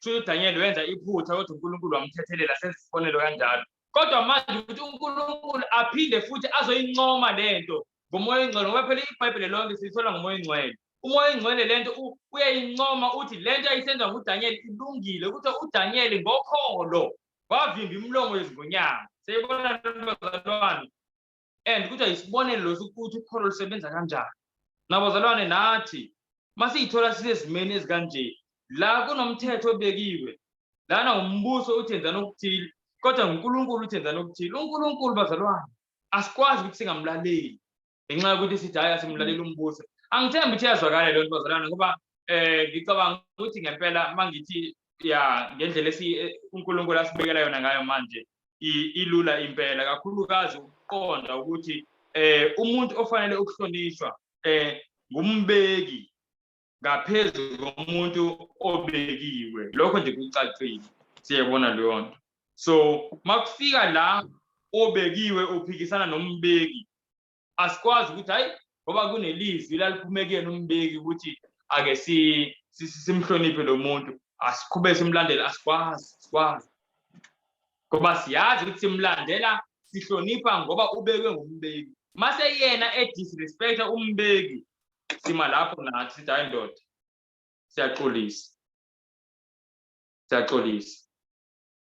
kusho uDaniel wenza iphutha kodwa uNkulunkulu wamthethelela, senze isibonelo kanjalo. Kodwa manje ukuthi uNkulunkulu aphinde futhi azoyincoma lento ngoMoya oNgcwele, ngoba phela iBhayibheli lonke silithola ngoMoya oNgcwele. UMoya oNgcwele lento uyayincoma, uthi lento ayisenza nguDaniel ilungile, ukuthi uDaniel ngokholo wavimba imilomo yezingonyama. Seyibona bazalwane, and kuthiwa isibonelo sokuthi ukholo lusebenza kanjani. Nabazalwane nathi masiyithola sisezimeni ezikanje, la kunomthetho obekiwe lana, umbuso uthi yenzani okuthile, kodwa nguNkulunkulu uthi yenzani okuthile. UNkulunkulu bazalwane asikwazi ukuthi singamlaleli ngenxa yokuthi sithi hhayi asimlaleli umbuso. Angithembi ukuthi iyazwakala leyo nto bazalwane, ngoba ngicabanga ukuthi ngempela mangithi ya ngendlela uNkulunkulu asibekela yona ngayo manje ilula impela, kakhulukazi ukuqonda ukuthi umuntu ofanele ukuhlonishwa ngumbeki ngaphezu komuntu obekiwe. Lokho nje kucacile, siyayibona leyo nto. So makufika la obekiwe uphikisana nombeki, asikwazi ukuthi hayi ngoba kunelizwi laliphume kuyena umbeki ukuthi ake simhloniphe lo muntu, asiqhubeke simlandele. Asikwazi, sikwazi ngoba siyazi ukuthi simlandela sihlonipha ngoba ubekwe ngumbeki. Mase yena edisrespecta umbeki, sima lapho nathi sithi hayi ndoda, siyaxolisa, siyaxolisa.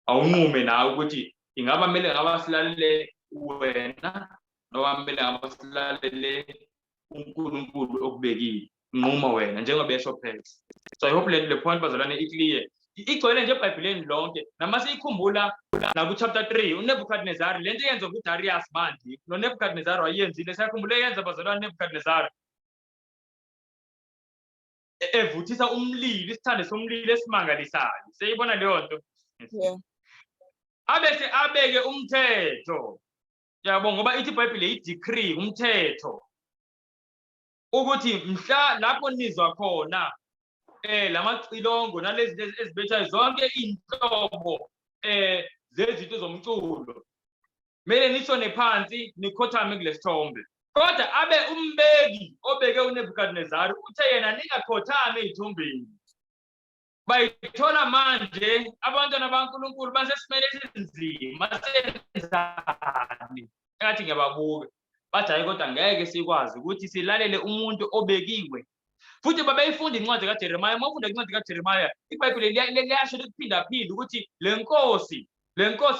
Awunqume nawe ukuthi ingaba kumele ngaba silalele wena noma kumele ngaba silalele uNkulunkulu okubekile. Nquma wena njengoba besho phela. So I hope le point bazalwane i-clear, igcwele nje eBhayibhelini lonke. Nama siyikhumbula naku-chapter 3 uNebuchadnezzar, lento eyenziwa nguDarius manje noNebuchadnezzar wayenzile. Siyakhumbula eyenza bazalwane uNebuchadnezzar evuthisa umlilo, isithande somlilo esimangalisayo. Siyibona leyo nto. Abese abeke umthetho, yabo, ngoba ithi iBhayibheli i-decree, umthetho, ukuthi mhla lapho nizwa khona lamacilongo nalezi ezibethayo zonke inhlobo zezinto zomculo, kumele nishone phansi nikhothame kulesithombe. Kodwa abe umbeki obeke uNebuchadnezzar uthe yena ningakhothami ey'thombeni. Bayithola manje abantwana baNkulunkulu basesimeni esinzima, senzani? Engathi ngiyababuka bathi hayi kodwa ngeke sikwazi ukuthi silalele umuntu obekiwe. Futhi babeyifunda incwadi kaJeremiah. Uma ufunda incwadi kaJeremiah, iBhayibheli liyasho likuphindaphinda ukuthi le nkosi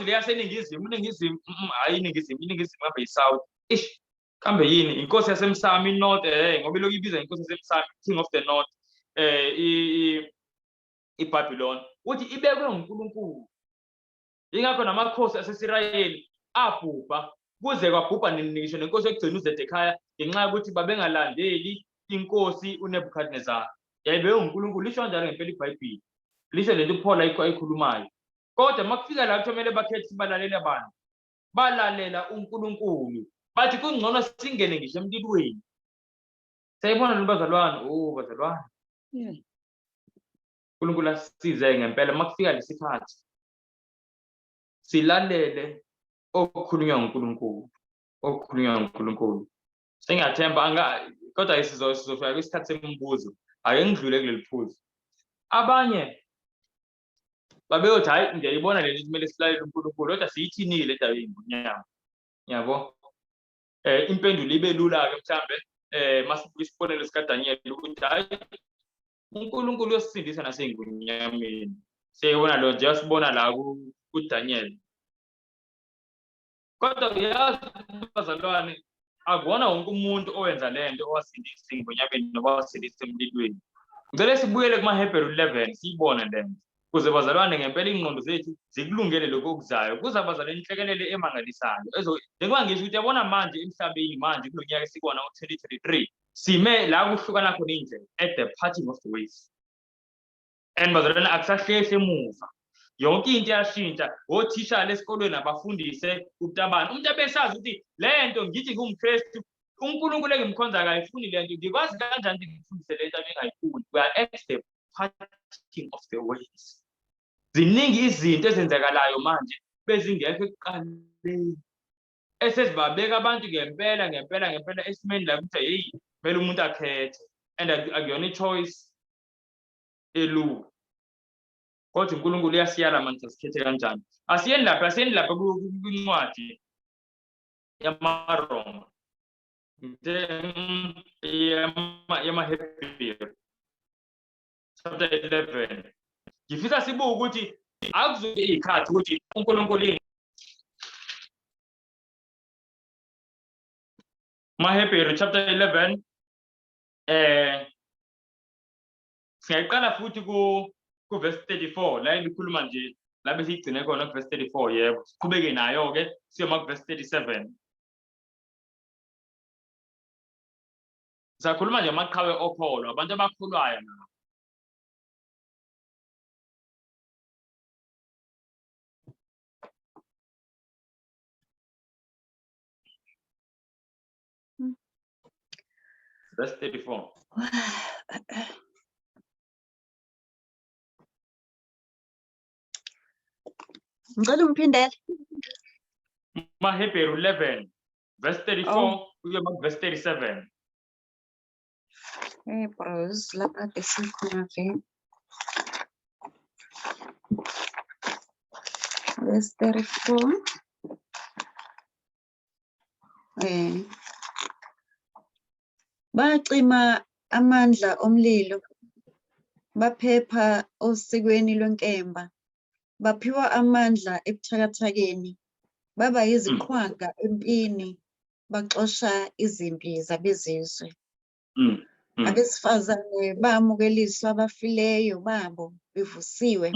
leyaseningizimu, iningizimu, hhayi iningizimu, iningizimu kambe yi-south, ish kambe yini, inkosi yasemsamo, i-north, ngoba ilokhu ibiza inkosi yasemsamo, king of the north. iBabylon, uthi ibekwe nguNkulunkulu. Ingakho namakhosi aseSirayeli abhubha, kuze kwabhubha ngisho nenkosi yokugcina uZedekiah, ngenxa yokuthi babengalandeli inkosi uNebuchadnezzar. Yayibekwe nguNkulunkulu, lisho kanjalo ngempela iBhayibheli, lisho lento uPaul ayikhulumayo. Kodwa uma kufika la kuthiwa kumele bakhethe balalele abantu, balalela uNkulunkulu, bathi kungcono singene ngisho emlilweni. Siyayibona lento bazalwane? Oh bazalwane, uNkulunkulu asisize ngempela uma kufika lesikhathi silalele okukhulunywa nguNkulunkulu, okukhulunywa nguNkulunkulu. Sengiyathemba kodwa sizofika kwisikhathi semibuzo, ake ngidlule kuleli phuzu. Abanye babeyothi hhayi, ngiyayibona lento kumele silalele uNkulunkulu, kodwa siyithinile le ndaba yey'ngonyama, yabo. Impendulo ibe lula-ke mhlambe, masibuka isibonelo sikaDaniel ukuthi hhayi, uNkulunkulu uyosisindisa nasey'ngonyameni. Siyayibona lo nje, sibona la kuDaniel. Kodwa uyazi bazalwane, akuwona wonke umuntu owenza le nto owasindisa engonyameni noma owasindisa emlilweni. Ngicela sibuyele kumaHebheru 11 siyibone le nto, ukuze bazalwane ngempela iy'ngqondo zethu zikulungele lokhu okuzayo. Kuza bazalwane inhlekelele emangalisayo. Njengoba ngisho ukuthi yabona manje emhlabeni manje kulo nyaka esikuwona ngo-2023, sime la kuhlukana khona iy'ndlela, at the parting of the ways. And bazalwane akusahlehli emuva. Yonke into iyashintsha. Othisha esikolweni abafundise ubutabane. Umuntu ebesazi ukuthi le nto ngithi ngumKristu, uNkulunkulu engimkhonza akayifuni le nto, ngikwazi kanjani ukuthi ngifundise le nto abengayifuni? We are at the parting of the ways. Ziningi izinto ezenzakalayo manje bezingekho ekuqaleni, esezibabeka abantu ngempela ngempela ngempela esimeni la kuthiwa heyi, kumele umuntu akhethe, and akuyona i-choice elula. Kodwa uNkulunkulu uyasiyala manje sikhethe kanjani. Asiyeni lapha, asiyeni lapha kwincwadi yamaRoma, yamaHebheru chapter 11. Ngifisa sibuke ukuthi akuzuke iy'khathi ukuthi uNkulunkulu yini. MaHebheru chapter 11, singayiqala futhi ku verse 34 la ibikhuluma nje la besiyigcine khona ku verse 34. Yebo, siqhubeke nayo ke siyoma ku verse 37. Siyakhuluma nje amaqhawe okholo, abantu abakhulwayo nabo. Verse 34.
Ngicela ungiphindele.
MaHebheru 11 verse 34 kuye verse 37.
Hebrews lapha ke sikhona vele. Verse 34.
Bacima amandla omlilo, baphepha osikweni lwenkemba, baphiwa amandla ebuthakathakeni, baba yiziqhwaga empini, baxosha izimpi zabezizwe. Abesifazane bamukeliswa abafileyo babo bevusiwe,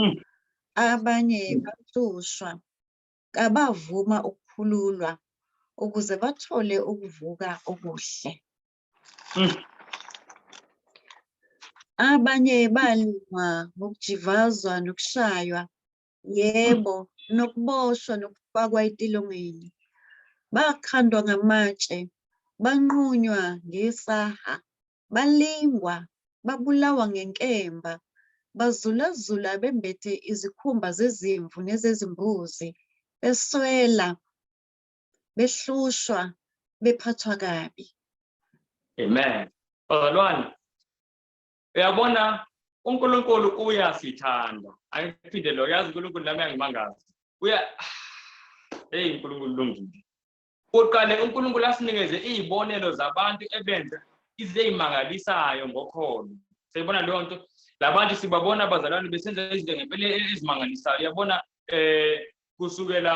abanye bahlushwa, kabavuma ukukhululwa ukuze bathole ukuvuka okuhle. Abanye balingwa ngokujivazwa nokushaywa, yebo, nokuboshwa nokufakwa etilongweni. Bakhandwa ngamatshe, banqunywa ngesaha, balingwa, babulawa ngenkemba, bazulazula bembethe izikhumba zezimvu nezezimbuzi, beswela, behlushwa, bephathwa kabi.
Amen. Bazalwane, uyabona uNkulunkulu uyasithanda. Angiphinde lo, yazi uNkulunkulu nami uyangimangaza. Hey, uNkulunkulu ulungile. Uqale uNkulunkulu asinikeze izibonelo zabantu ebenza izinto ezimangalisayo ngokholo. Siyibona leyo nto. Labantu sibabona abazalwane besenza izinto ngempela ezimangalisayo. Uyabona kusukela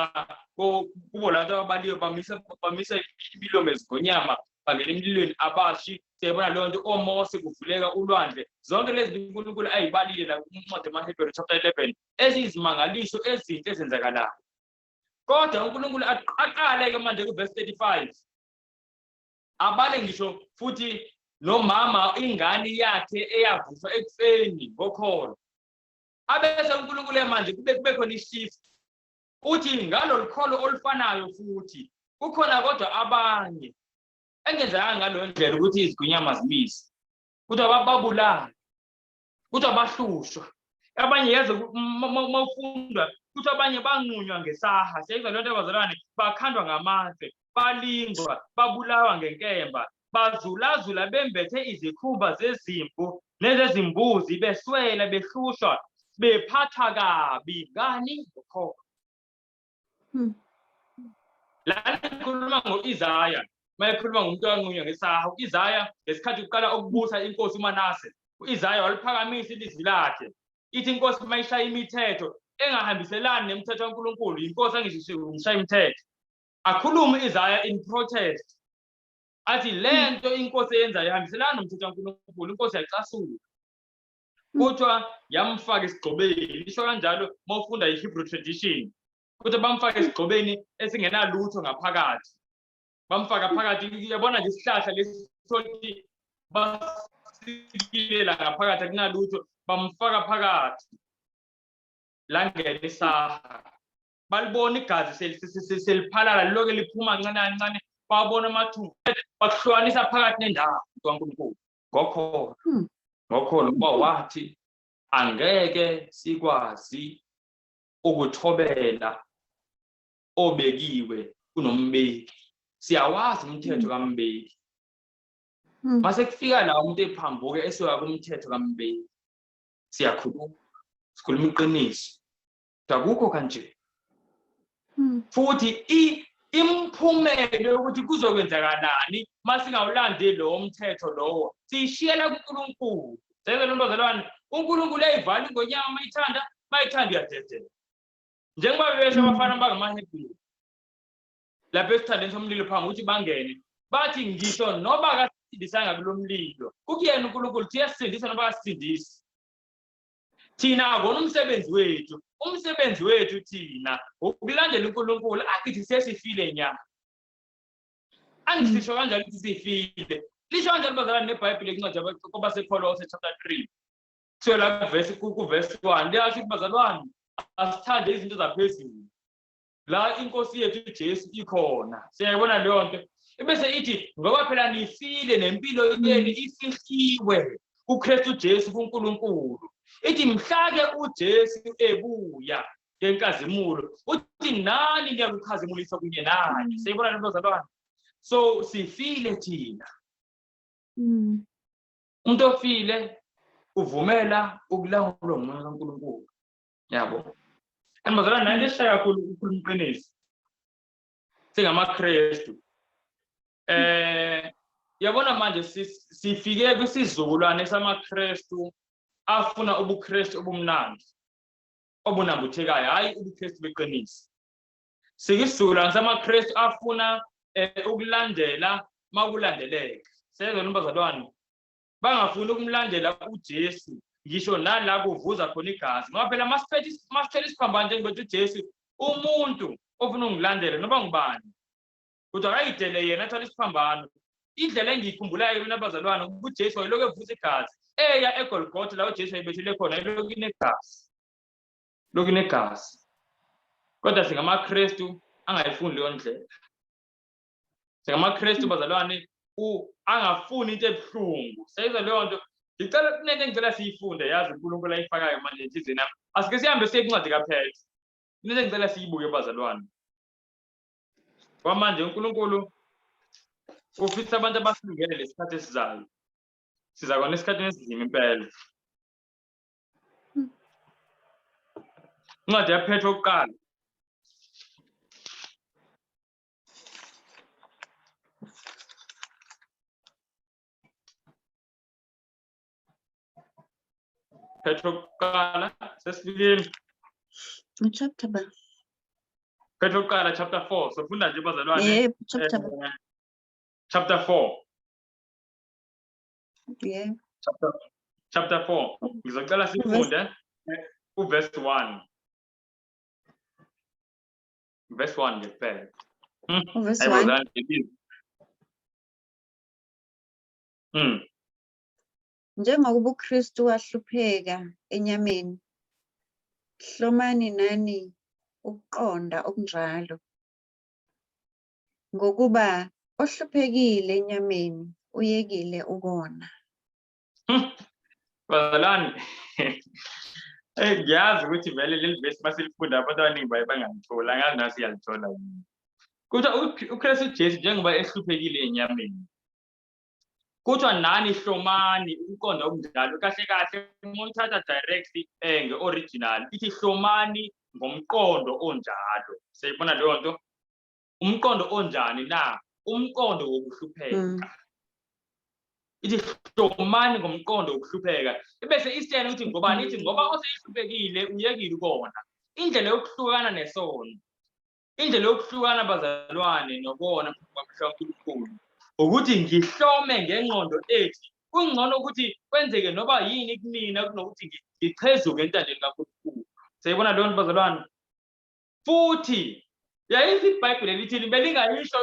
kubo labantu ababaliwe bamisa imilomo ezigonyama. Bangena emlilweni abashi. Siyayibona leyo nto, oMose kuvuleka ulwandle. Zonke lezi zinto uNkulunkulu ayibalile la kuncwadi yamaHebheru chapter 11, eziyizimangaliso ezinhle ezenzakalayo. Kodwa uNkulunkulu aqale-ke manje kuvesi 35, abale ngisho futhi nomama ingane yakhe eyavuswa ekufeni ngokholo. Abese uNkulunkulu manje kube khona ishift, uthi ngalolu kholo olufanayo futhi kukhona kodwa abanye engenzeka ngaleyo ndlela ukuthi izigwinyama zimise, kuthiwa babulala, kuthiwa bahlushwa abanye, yazi uma ufunda kuthiwa abanye banqunywa ngesaha. Siyayizwa leyo nto abazalwane, bakhandwa ngamatshe, balingwa, babulawa ngenkemba, bazulazula bembethe izikhumba zezimvu nezezimbuzi, beswela, behlushwa, bephathwa kabi. Ngani? Ngokholo. Lana ikhuluma ngo-Isaya, uma ekhuluma ngomuntu owanqunywa ngesaha. U-Isaya ngesikhathi kuqala ukubusa inkosi uManase, u-Isaya waliphakamisa ilizwi lakhe. Ithi inkosi uma ishaya imithetho engahambiselani nemithetho kaNkulunkulu, inkosi angisho ngishaya imithetho. Akhulume u-Isaya in protest, athi le nto inkosi eyenzayo ihambiselana nomthetho kaNkulunkulu. Inkosi yacasuka, kuthiwa yamfaka esigxobeni. Isho kanjalo uma ufunda i-Hebrew tradition, kuthiwa bamfaka esigxobeni esingenalutho ngaphakathi, bamfaka phakathi. Uyabona nje isihlahla lesi sothi basikile la ngaphakathi akunalutho, bamfaka phakathi, langena isaha, balibona igazi seliphalala, liloke liphuma kancane kancane, babona amathumbu, bakuhlukanisa phakathi nendawo kaNkulunkulu ngokholo. Ngokholo, ngoba wathi angeke sikwazi ukuthobela obekiwe kunombeki. Siyawazi umthetho kambeki. Mase kufika la umuntu ephambuke esuka kumthetho kambeki, siyakhuluma, sikhuluma iqiniso, akukho kanje. Futhi imiphumela yokuthi kuzokwenzakalani masingawulandeli lowo mthetho lowo, siyishiyela kuNkulunkulu. Sebe ntombazalwane, uNkulunkulu uyayivala ingonyama mayithanda, mayithanda uyadedela. Njengoba bebesho abafana bangamaHebheru lapha esithandeni somlilo phambi ukuthi bangene, bathi ngisho noba akasindisanga kulo mlilo, kukuyena uNkulunkulu uthi uyasindisa noba akasindisi. Thina akona umsebenzi wethu, umsebenzi wethu thina ukulandela uNkulunkulu. Akithi sesifile nya, angisisho kanjalo ukuthi sifile, lisho kanjalo bazalwane neBhayibheli incwadi kwabaseKholose chapter 3 kusukela kuvesi 1, liyasho ukuthi bazalwane asithande izinto zaphezulu la inkosi yethu uJesu ikhona. Siyayibona leyo nto, ebese ithi ngoba phela nifile nempilo yenu ifihliwe kuKristu Jesu kuNkulunkulu. Ithi mhla-ke uJesu ebuya ngenkazimulo, uthi nani niyakukhazimulisa kunye naye. Siyayibona le nto bazalwane. So sifile thina. Umuntu ofile uvumela ukulawulwa ngumoya kaNkulunkulu, yabo. And bazalwane, nanto esishaya kakhulu ukukhuluma iqiniso singamaKristu, yabona manje sifike kwisizukulwane samaKristu afuna ubuKristu obumnandi obunambuthekayo, hayi ubuKristu beqiniso. Sikisizukulwane samaKristu afuna ukulandela makulandeleka. Sezona bazalwane, bangafuni ukumlandela uJesu ngisho nala kuvuza khona igazi, ngoba phela masithele isiphambano njengoba uJesu, umuntu ofuna ungilandela noma ngubani kodwa akayidele yena athwale isiphambano. Indlela engiyikhumbulayo mina bazalwane, uJesu wayelokhu evuza igazi eya eGolgotha, la uJesu wayebethele khona, elokhu inegazi, lokhu inegazi. Kodwa singamaKristu angayifuni leyo ndlela. SingamaKristu bazalwane angafuni into ebuhlungu. Seyizwa leyo nto. Ngicela kunento engicela siyifunde, yazi uNkulunkulu ayifakayo manje enhliziyweni yami. Asike sihambe siye kwincwadi kaPetro. Into engicela siyibuke bazalwane. Kwamanje uNkulunkulu ufisa abantu abasilungele lesikhathi esizayo. Siza kona esikhathini esinzima impela. Incwadi yaPetro okuqala. Petro kuqala sesifikile.
Chapter ba.
Petro kuqala chapter 4. Sofunda nje bazalwane.
Yebo, chapter ba.
Chapter 4.
Yebo.
Chapter 4. Ngizocela sifunde uverse 1. Verse 1 nje kuphela.
Uverse
Hayi
1.
bazalwane, ngibizwa.
Njengokuba uKristu wahlupheka enyameni, hlomani nani ukuqonda okunjalo. Ngokuba ohluphekile enyameni uyekile ukona.
Bazalwane, ngiyazi ukuthi vele leli vesi masilifunda abantu abaningi baye bangalithola, angazi nasi siyalithola yini. Kuthiwa uKristu Jesu njengoba ehluphekile enyameni, kuthiwa nani hlomani ukuqonda okunjalo. Kahle kahle uma uthatha directly nge-original ithi hlomani ngomqondo onjalo. Siyayibona leyo nto? Umqondo onjani na? Umqondo wokuhlupheka. Ithi hlomani ngomqondo wokuhlupheka. Ebese isitshela ukuthi ngobani? Ithi ngoba osehluphekile uyekile ukona. Indlela yokuhlukana nesono, indlela yokuhlukana bazalwane nokona phambi kwamehlo kaNkulunkulu, ukuthi ngihlome ngengqondo ethi kungcono ukuthi kwenzeke noba yini kumina kunokuthi ngichezuke entandeni kaNkulunkulu. Siyayibona leyo nto bazalwane? Futhi yayithi iBhayibheli lithini, belingayisho,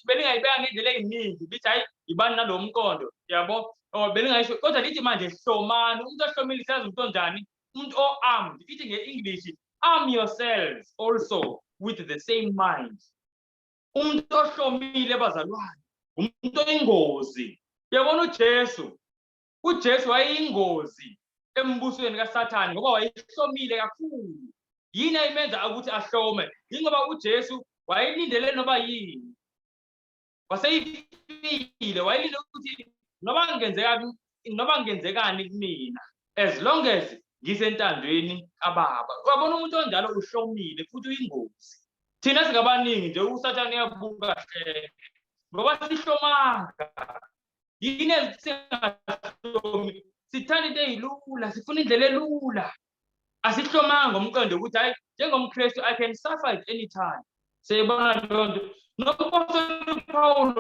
belingayibeka ngendlela eyiningi, lithi hayi ibani nalo mqondo, yabo? Or belingayisho, kodwa lithi manje hlomani. Umuntu ohlomile siyazi umuntu onjani? Umuntu o-armed. Ithi nge-English, arm yourselves also with the same mind. Umuntu ohlomile bazalwane, umuntu oyingozi. Uyabona uJesu? uJesu wayeyingozi embusweni kaSathane ngoba wayehlomile kakhulu. Yini ayimenza ukuthi ahlome? Yingoba uJesu wayelindele noba yini. Waseyifile, wayelindele ukuthi noma kungenzeka, noma kungenzekani kumina, as long as ngisentandweni kaBaba. Uyabona umuntu onjalo uhlomile futhi uyingozi. Thina singabaningi nje uSathane uyabuka hle ngoba sihlomanga. Yini esingahlomi? Sithanda into eyilula, sifuna indlela elula. Asihlomanga ngomqondo ukuthi hayi njengomKristu I can suffer at any time. Siyibona leyo nto. Nompostoli uPaul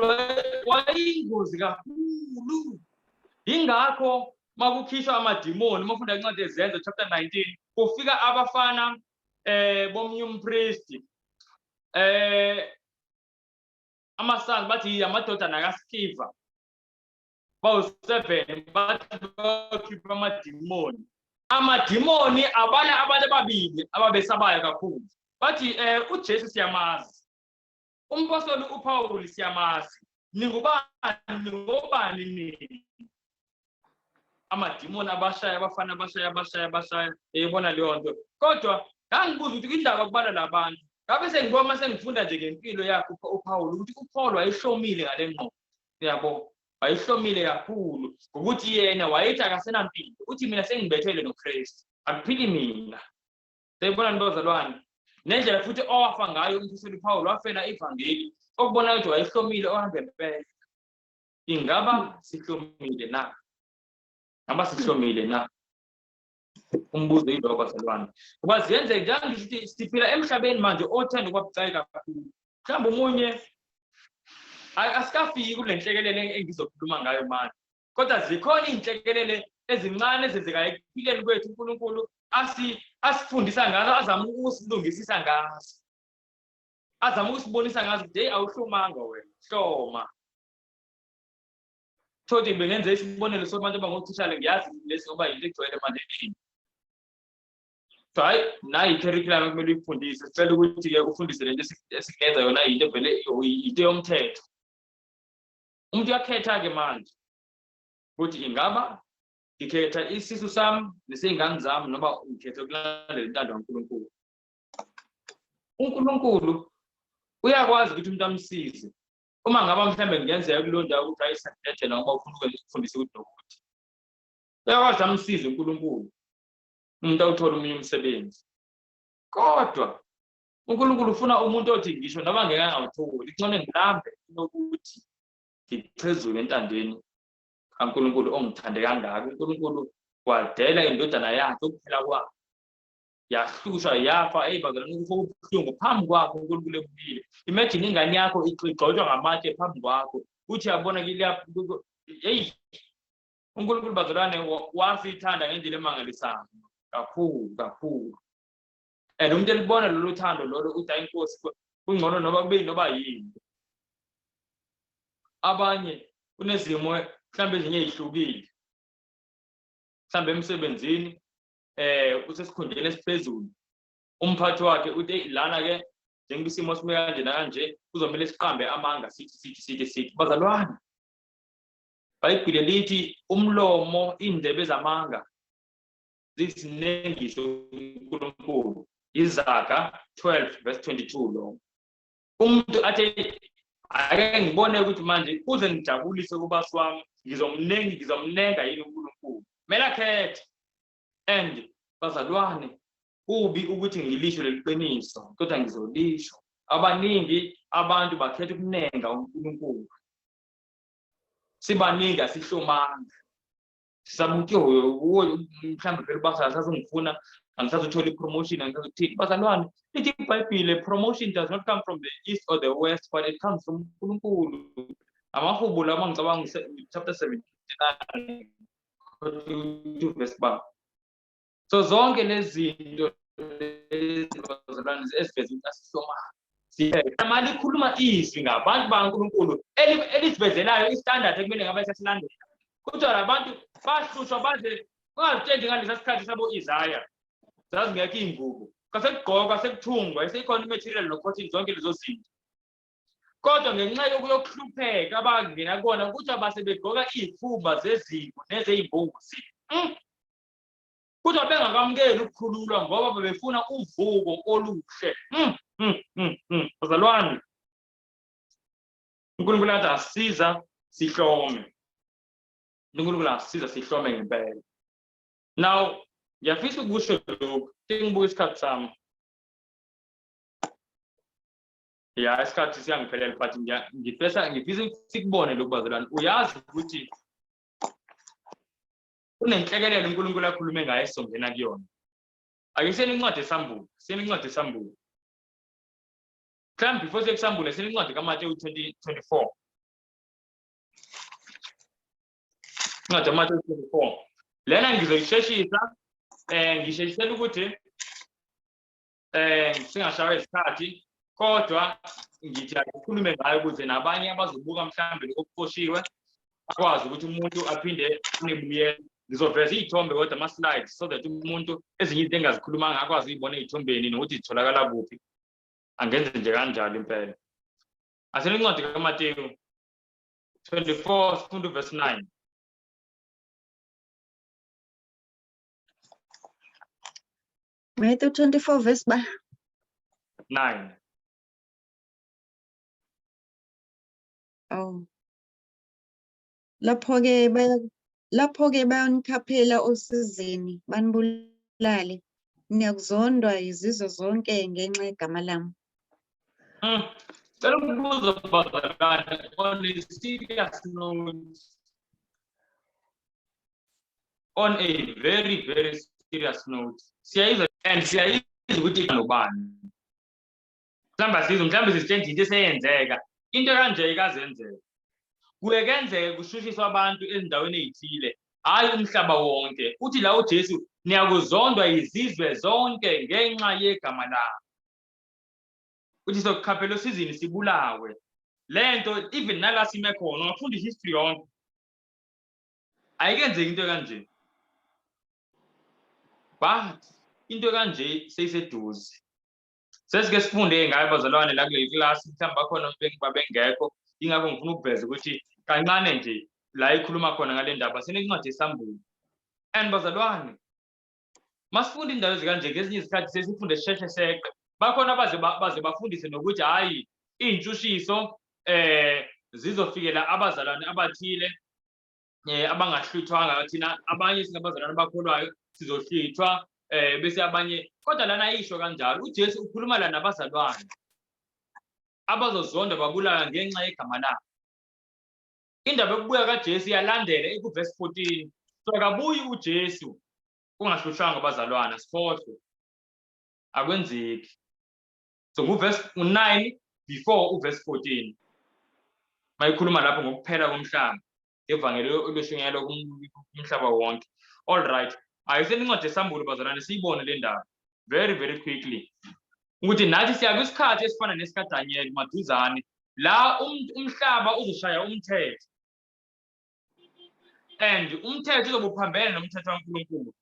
wayeyingozi kakhulu. Yingakho makukhishwa amadimoni, uma ufunda incwadi yeZenzo chapter 19, kufika abafana bomnye umpristi amasana bathi amadodana kaSkiva bawu-7, bathi bakhipha amadimoni. Amadimoni abala abantu ababili ababesabayo kakhulu, bathi uJesu siyamazi, umpostoli uPaul siyamazi, ningubani, ningobani nini? Amadimoni abashaya abafana, abashaya, abashaya, abashaya. Eyibona leyo nto. Kodwa ngangibuza ukuthi indaba kubala labantu, ngabe sengibona uma sengifunda nje ngempilo yakhe uPaul ukuthi uPaul wayehlomile ngale ngqondo, uyabo, wayehlomile kakhulu ngokuthi yena wayethi akasenampilo, uthi mina sengibethelwe noKristu, akuphili mina. Seyibona nibazalwane nendlela futhi owafa ngayo umpostoli uPaul, wafela ivangeli, okubona ukuthi wayehlomile ohamba impela. Ingaba sihlomile na? Ngaba sihlomile na? Umbuzo yiloko bazalwane, ngoba ziyenzeka njengoba ngisho ukuthi siphila emhlabeni manje othanda ukuba bucayi kakhulu. Mhlawumbe omunye asikafiki kule nhlekelele engizokhuluma ngayo manje, kodwa zikhona iy'nhlekelele ezincane ezenzekayo ekuphileni kwethu uNkulunkulu asifundisa ngazo, azama ukusilungisisa ngazo, azama ukusibonisa ngazo ukuthi hey, awuhlomanga wena, hloma. Thothi bengenze isibonelo sobantu abangothishala, ngiyazi lesi ngoba yinto egcwele manje eningi. So hayi, nayi i-curriculum ekumele uyifundise, sicela ukuthi-ke ufundise lento esikuyenza yona, yinto vele into yomthetho. Umuntu uyakhetha-ke manje ukuthi ingaba ngikhetha isisu sami nesey'ngane zami noma ngikhetha ukulandela intando kaNkulunkulu. uNkulunkulu uyakwazi ukuthi umuntu amsize uma ngaba mhlawumbe kungenzeka kuleyo ndawo ukuthi hayi siyakudedela ngoba ufuna ukufundisa ukuthi nokuthi uyakwazi amsize uNkulunkulu umuntu awuthole omunye umsebenzi. Kodwa uNkulunkulu ufuna umuntu othi ngisho noma ngeke angawutholi, kungcono ngilambe kunokuthi ngichezule entandweni kaNkulunkulu ongithande kangaka. uNkulunkulu wadela indodana yakhe ukuphela kwakhe, yahlushwa, yafa. Eyi bazalwane, ukufa okubuhlungu phambi kwakho uNkulunkulu ebukile. Imagine ingane yakho igxotshwa ngamatshe phambi kwakho. Uthi yabona hey, uNkulunkulu bazalwane wasithanda ngendlela emangalisayo kakhulu kakhulu. And umuntu elibona lolu thando lolo uthi hayi inkosi kungcono noma kube noba yini. Abanye kunezimo mhlawumbe ezinye ezihlukile. Mhlawumbe emsebenzini usesikhundleni esiphezulu. Umphathi wakhe uthi lana ke njengoba isimo sime kanje nakanje kuzomele siqambe amanga sithi sithi sithi sithi. Bazalwane, iBhayibheli lithi umlomo indebe zamanga zisinengiso uNkulunkulu. Izaga 12 verse 22 lo. Umuntu athi ake ngibone ukuthi manje kuze ngijabulise kubasi wami ngizomnengi ngizomnenga yini uNkulunkulu. Kumele akhethe. And bazalwane, kubi ukuthi ngilisho leli qiniso kodwa ngizolisho. Abaningi abantu bakhetha ukunenga uNkulunkulu. Sibaningi asihlomanga. Sisabuthi mhlawumbe phela ubasa asazongifuna angisazothola i-promotion angisazokuthini. Bazalwane, lithi iBhayibhile promotion does not come from the east or the west but it comes from uNkulunkulu. Amahubo lawa ngicabanga chapter 79 verse 1. So zonke lezi zinto bazalwane eziveza ukuthi asihlomanga. Mali ikhuluma izwi ngabantu bakaNkulunkulu elisivezelayo istandard ekumele ngabe sesilandela. Kodwa labantu bahlushwa baze ungazitsheli ngalesa sikhathi sabo Isaya. Zazingekho iy'ngubo. Kwasekugqokwa, sekuthungwa, eseyikhona i-material no-cotton zonke lezo zinto. Kodwa ngenxa yokuyokuhlupheka abangena kona ukuthi abase begqoka iy'khumba zezimvu nezey'mbuzi. Kodwa bengakamukeli ukukhululwa ngoba bebefuna uvuko oluhle. Bazalwane, uNkulunkulu athi asisiza sihlome. uNkulunkulu asisiza sihlome ngempela. Now, ngiyafisa ukusho lokhu, sengibuka isikhathi sami. Ya, isikhathi siyangiphelela but ngifisa sikubone lokhu bazalwane. Uyazi ukuthi kunenhlekelele uNkulunkulu akhulume ngayo esizongena kuyona. Ake siyeni incwadi eSambulo, siyeni incwadi eSambulo. Mhlawumbe before siye kuSambulo, siyeni incwadi kaMateyu 24. Incwadi kaMateyu 24. Lena ngizoyisheshisa, ngisheshisela ukuthi singashawa isikhathi, kodwa ngithi asikhulume ngayo ukuze nabanye abazobuka mhlawumbe lokho okuqoshiwe akwazi ukuthi umuntu aphinde anebuyele. Ngizoveza iy'thombe kodwa ama-slides so that umuntu ezinye izinto engazikhulumanga akwazi ukuyibona ey'thombeni nokuthi zitholakala kuphi. Angenze nje kanjalo impela. Asele incwadi kaMateyu 24 sifunda uverse 9.
Matthew 24 verse ba
9.
Oh. Lapho-ke bayonikhaphela osizini banibulale. Niyakuzondwa yizizwe zonke ngenxa yegama lami.
Cela ukubuza bazalwane on a serious note. On a very very serious note. Siyayizwa and siyayizwa ukuthi nobani. Mhlawumbe asizwe, mhlawumbe sisitshela into eseyenzeka. Into kanje ikazenzeka. Kuye kenzeke kushushiswa abantu ezindaweni ezithile, hayi umhlaba wonke. Uthi la uJesu niyakuzondwa izizwe zonke ngenxa yegama lami. Uthi sokukhaphela osizini sibulawe. Lento even nala sime khona ungafunda history yonke. Ayikenzeki into kanje. But into kanje seyiseduze. Sesike sifunde ngayo bazalwane la kuleli class, mhlawumbe bakhona babengekho, ingakho ngifuna ukuveza ukuthi kancane nje la ikhuluma khona ngale ndaba sinencwadi yeSambulo. And bazalwane, masifunda indawo ezikanje ngezinye izikhathi sesifunde sisheshe seqe. Bakhona baze bafundise nokuthi hayi iy'ntshushiso zizofikela abazalwane abathile abangahlwithwanga, thina abanye singabazalwane abakholwayo sizohlwithwa bese abanye, kodwa lana ayisho kanjalo. uJesu ukhuluma la nabazalwane abazozonda babulala ngenxa yegama lakhe. Indaba yokubuya kaJesu iyalandela ikuverse 14. So akabuyi uJesu kungahlushwanga abazalwane, sikhohlwe, akwenzeki. So nguverse 9 before uverse 14. Mayikhuluma lapho ngokuphela komhlaba, ivangeli elishunyayelwa kumhlaba wonke. All right, ayiseni incwadi yeSambulo, bazalwane, siyibone le ndaba very very quickly, ukuthi nathi siya kwisikhathi esifana nesikaDaniel maduzane, la umhlaba uzoshaya umthetho, and umthetho uzobe uphambene nomthetho kaNkulunkulu.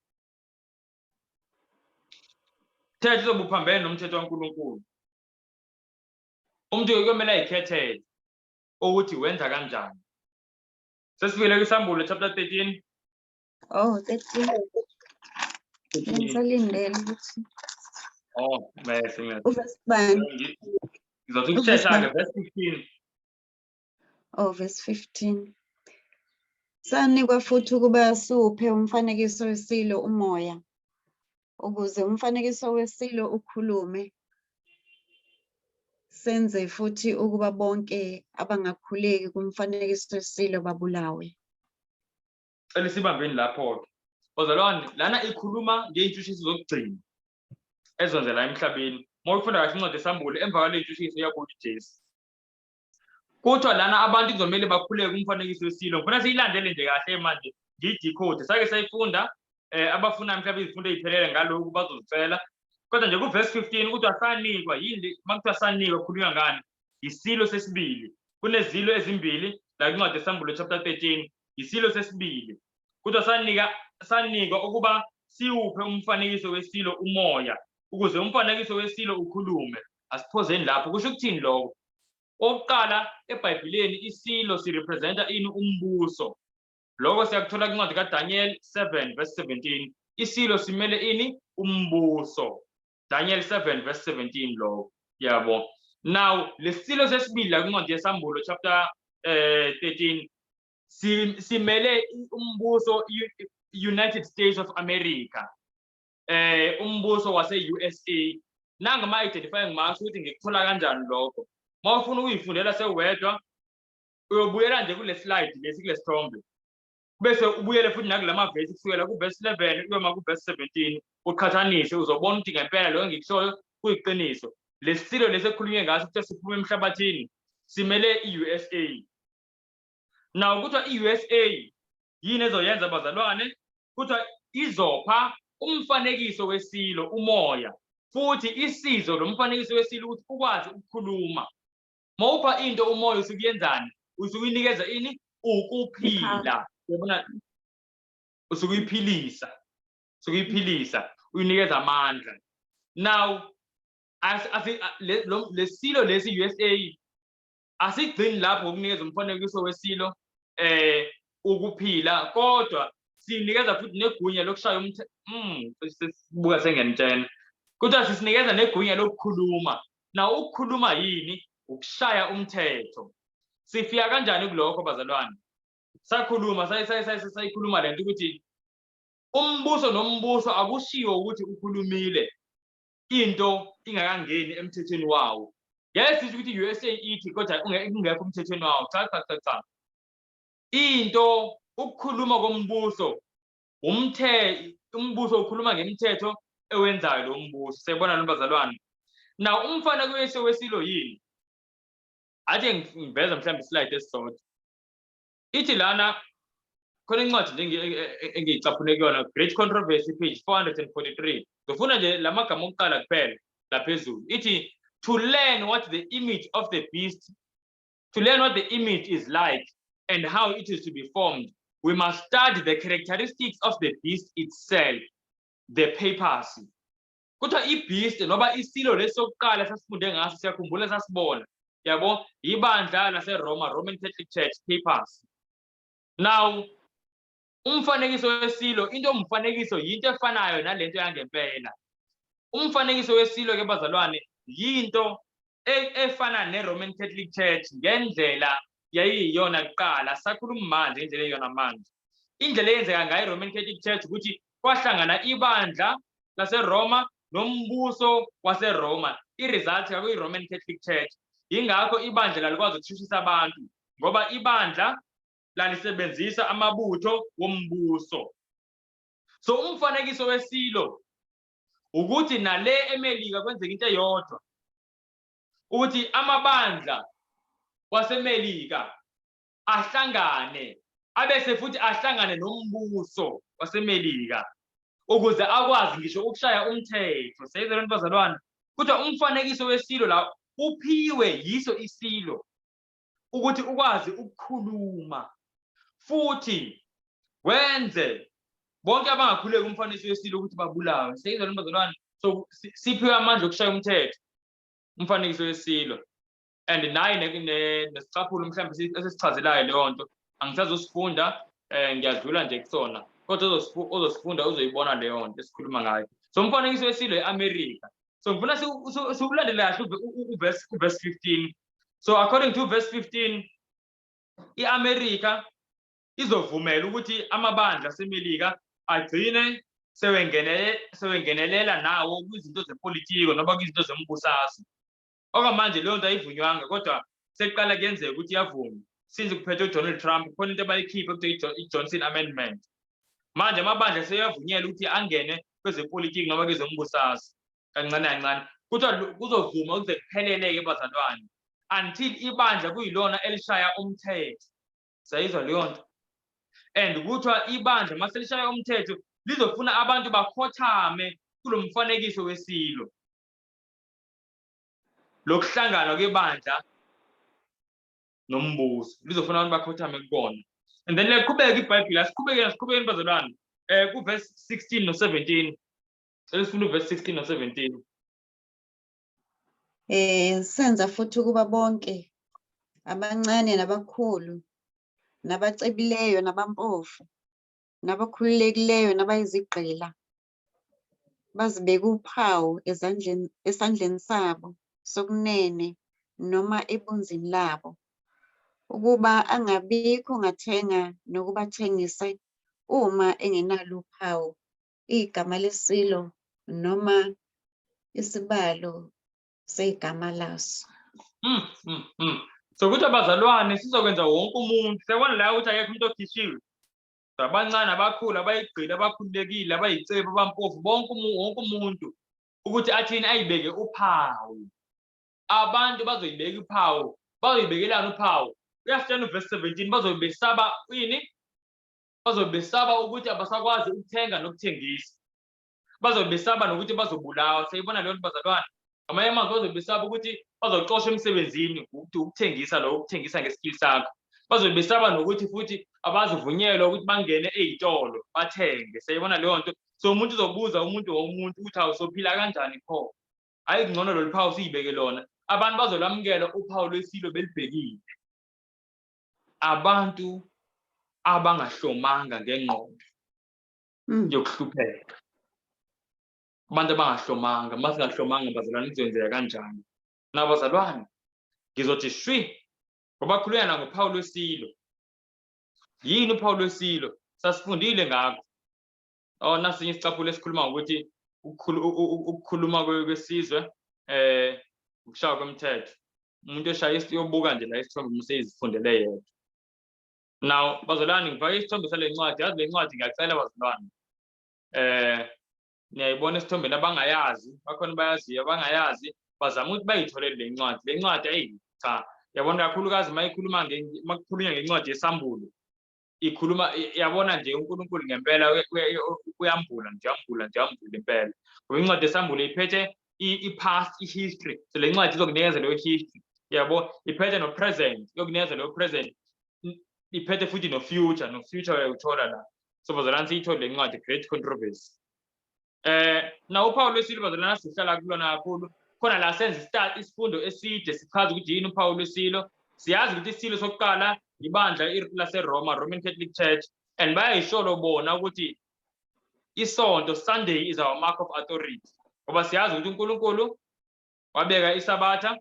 Umthetho uzobe uphambene nomthetho kaNkulunkulu. Umuntu kuyomele ayikhethele ukuthi wenza kanjani. Sesifikile kwiSambulo chapter 13.
Oh, 13. Ngisalindele ukuthi
Oh, mese mese.
Uverse bani?
Ngizothi ukushesha-ke, verse 15.
Oh, verse 15. Sanikwa futhi ukuba siwuphe umfanekiso wesilo umoya, ukuze umfanekiso wesilo ukhulume, senze futhi ukuba bonke abangakhuleki kumfanekiso wesilo babulawe.
Cela sibambeni lapho-ke, bazalwane. Lana ikhuluma ngey'ntshutshiso zokugcina ezenzela emhlabeni. Uma ufunda kahle incwadi yeSambulo, emva kwale ntshutshiso uyabuya uJesu. Kuthiwa lana abantu kuzomele bakhuleke umfanekiso wesilo. Ngifuna siyilandele nje kahle manje, ngiyi-decode. Sake sayifunda, abafuna mhlawumbe izifundo ey'phelele ngalokhu bazozicela. Kodwa nje ku-verse 15 kuthiwa sanikwa yini? Uma kuthiwa sanikwa, kukhulunywa ngani? Isilo sesibili. Kunezilo ezimbili la kwincwadi yeSambulo chapter 13. Isilo sesibili. Kuthiwa sanikwa ukuba siwuphe umfanekiso wesilo umoya, ukuze umfanekiso wesilo ukhulume. Asiphozeni lapho. Kusho ukuthini lokho? Okokuqala, eBhayibhelini isilo sirepresenta ini? Umbuso. Lokho siyakuthola kwincwadi kaDaniel 7 verse 17. Isilo simele ini? Umbuso. Daniel 7 verse 17 lokho, yabo. Now lesilo sesibili la kwincwadi yeSambulo chapter 13 simele umbuso United States of America, umbuso wase-USA. Nanga ama-identifying marks ukuthi ngikuthola kanjani lokho. Uma ufuna ukuyifundela sewedwa, uyobuyela nje kule slide lesi, kule sithombe, bese ubuyele futhi nakula mavesi, kusukela ku-verse 11 uyoma ku-verse 17, uqhathanise, uzobona ukuthi ngempela lokho engikushoyo kuyiqiniso. Lesilo lesi ekhulunywe ngaso, kuthiwa siphuma emhlabathini, simele i-USA. Now kuthiwa i-USA yini ezoyenza, bazalwane? Kuthiwa izopha umfanekiso wesilo umoya, futhi isizo lo mfanekiso wesilo ukuthi ukwazi ukukhuluma. Mawupha into umoya, usukuyenzani? Usukuyinikeza ini? Ukuphila. Uyabona, usukuyiphilisa, usukuyiphilisa, uyinikeza amandla. Now lesilo lesi USA asigcini lapho ngokunikeza umfanekiso wesilo ukuphila, kodwa sinikeza futhi negunya lokushaya umthetho. Sibuka sengiyanitshela, kodwa sisinikeza negunya lokukhuluma. Na ukukhuluma yini? Ukushaya umthetho. Sifika kanjani kulokho, bazalwane? Sakhuluma, sayikhuluma lento ukuthi umbuso nombuso akushiwo ukuthi ukhulumile into ingakangeni emthethweni wawo. Ngeke sisho ukuthi i-USA ithi kodwa kungekho emthethweni wawo. Cha, cha, cha, cha. Into ukukhuluma kombuso, umbuso ukhuluma ngemithetho ewenzayo lo mbuso. Siyabona lo, bazalwane. Now umfanekiso wesilo yini? Athi ngiveza mhlawumbe islide esisodwa. Ithi lana khona incwadi nje engiyicaphune kuyona, Great Controversy, page 443. Ngifuna nje lamagama okuqala kuphela laphezulu. Ithi to learn what the image of the beast, to learn what the image is like and how it is to be formed, we must study the characteristics of the beast itself, the papacy. Kuthiwa i-beast noba isilo lesi sokuqala sasifunde ngaso, siyakhumbula, sasibona, yabo, ibandla laseRoma, Roman Catholic Church, papacy. Now umfanekiso wesilo, into umfanekiso yinto efanayo nalento yangempela. Umfanekiso wesilo ke, bazalwane, yinto efana ne-Roman Catholic Church ngendlela yayiyiyona kuqala. Sakhuluma manje indlela eyiyona manje, indlela eyenzeka ngayo i-Roman Catholic Church, ukuthi kwahlangana ibandla laseRoma nombuso waseRoma. I-result kwakuyi-Roman Catholic Church. Yingakho ibandla lalikwazi ukushushisa abantu, ngoba ibandla lalisebenzisa amabutho wombuso. So umfanekiso wesilo ukuthi nale eMelika kwenzeka into eyodwa, ukuthi amabandla waseMelika. Ahlangane abese futhi ahlangane nombuso waseMelika ukuze akwazi ngisho ukushaya umthetho. Seyizwe lento, bazalwane? Kodwa umfanekiso wesilo la uphiwe yiso isilo ukuthi ukwazi ukukhuluma futhi wenze bonke abangakhuleki umfanekiso wesilo ukuthi babulawe. Seyizwe lento, bazalwane? So siphiwe amandla okushaya umthetho umfanekiso wesilo, and naye nesicaphulo mhlawumbe esisichazelayo leyo nto. Angisazosifunda, ngiyadlula nje kusona, kodwa ozosifunda uzoyibona leyo nto esikhuluma ngayo. So umfanekiso wesilo e-Amerika. So ngifuna siwulandele kahle uverse 15. So according to verse 15, i-Amerika izovumela ukuthi amabandla aseMelika agcine sewengenelela nawo kwizinto zepolitiko noma kwizinto zembusazwe. Okwamanje leyo nto ayivunywanga, kodwa sekuqala kuyenzeka ukuthi iyavunywa since kuphethe uDonald Trump. Khona into abayikhiphe kuthiwa i-Johnson Amendment. Manje amabandla seyavunyelwa ukuthi angene kwezepolitiki noma kwezombusazwe kancane kancane. Kuthiwa kuzovuma kuze kuphelele-ke, bazalwane, until ibandla kuyilona elishaya umthetho. Sayizwa leyo nto? And kuthiwa ibandla uma selishaya umthetho lizofuna abantu bakhothame kulo mfanekiso wesilo. Lokuhlangana kwebandla nombuso, lizofuna abantu bakhothame kukona. And then liyaqhubeka iBhayibheli. Asiqhubekeni, asiqhubekeni, bazalwane, kuverse 16 no-17. Sesifunda uverse 16 no-17.
Senza futhi ukuba bonke abancane nabakhulu, nabacebileyo nabampofu, nabakhululekileyo nabayizigqila bazibeke uphawu ezandleni, esandleni sabo sokunene noma ebunzini labo, ukuba angabikho ongathenga nokuba athengise uma engenalo uphawu, igama lesilo noma isibalo segama laso.
So kuthi, abazalwane, sizokwenza wonke umuntu. Siyabona la ukuthi akekho umuntu okhishiwe. Abancane, abakhulu, abayigqila, abakhululekile, abayicebi, abampofu, bonke wonke umuntu ukuthi athini? Ayibeke uphawu. Abantu bazoyibeka uphawu. Bazoyibekelana uphawu? Uyasitshela uverse 17, bazobe besaba ini? Bazobe besaba ukuthi abasakwazi ukuthenga nokuthengisa. Bazobe besaba nokuthi bazobulawa. Siyayibona leyo nto, bazalwane? Ngamanye amazwi, bazobe besaba ukuthi bazoxoshwa emsebenzini, ukuthi ukuthengisa lo, ukuthengisa ngeskill sakho. Bazobe besaba nokuthi futhi abazuvunyelwa ukuthi bangene ey'tolo bathenge. Siyayibona leyo nto? So umuntu uzobuza umuntu womuntu ukuthi, "Awusophila kanjani pho?" Hayi, kungcono lolu phawu siyibeke lona. Abantu bazolamukela uphawu lwesilo belibhekile. Abantu abangahlomanga ngengqondo yokuhlupheka, abantu abangahlomanga. Uma singahlomanga, bazalwane, kuzokwenzeka kanjani nabazalwane? Ngizothi shwi ngoba khulunyana ngophawu lwesilo. Yini uphawu lwesilo? Sasifundile ngakho. Oh, nasinye isicaphulo esikhuluma ngokuthi ukukhuluma kwesizwe, ukushaya komthetho. Umuntu eshaya uyobuka nje la isithombe uma useyizifundele yedwa. Now, bazalwane, ngifake isithombe sale ncwadi. Yazi le ncwadi, ngiyacela, bazalwane, niyayibona esithombeni. Abangayazi bakhona, bayaziyo. Abangayazi bazama ukuthi bayitholele le ncwadi. Le ncwadi, eyi cha, yabona, kakhulukazi uma ikhuluma, uma kukhulunywa ngencwadi yesambulo, ikhuluma, yabona nje, uNkulunkulu ngempela uyambula nje, uyambula nje, uyambula impela, ngoba incwadi yesambulo iphethe i-past, i-history. So le ncwadi izokunikeza leyo history, yabo. Iphethe no-present, iyokunikeza leyo present. Iphethe futhi no-future, no-future uyayithola la. So bazalwane, siyithole le ncwadi, Great Controversy. Na uphawu lwesilo, bazalwane, sihlala kulona kakhulu khona la. Senza isifundo eside sichaza ukuthi yini uphawu lwesilo. Siyazi ukuthi isilo sokuqala ibandla laseRoma, Roman Catholic Church, and bayayisholo bona ukuthi isonto, Sunday is our mark of authority, ngoba siyazi ukuthi uNkulunkulu wabeka isabatha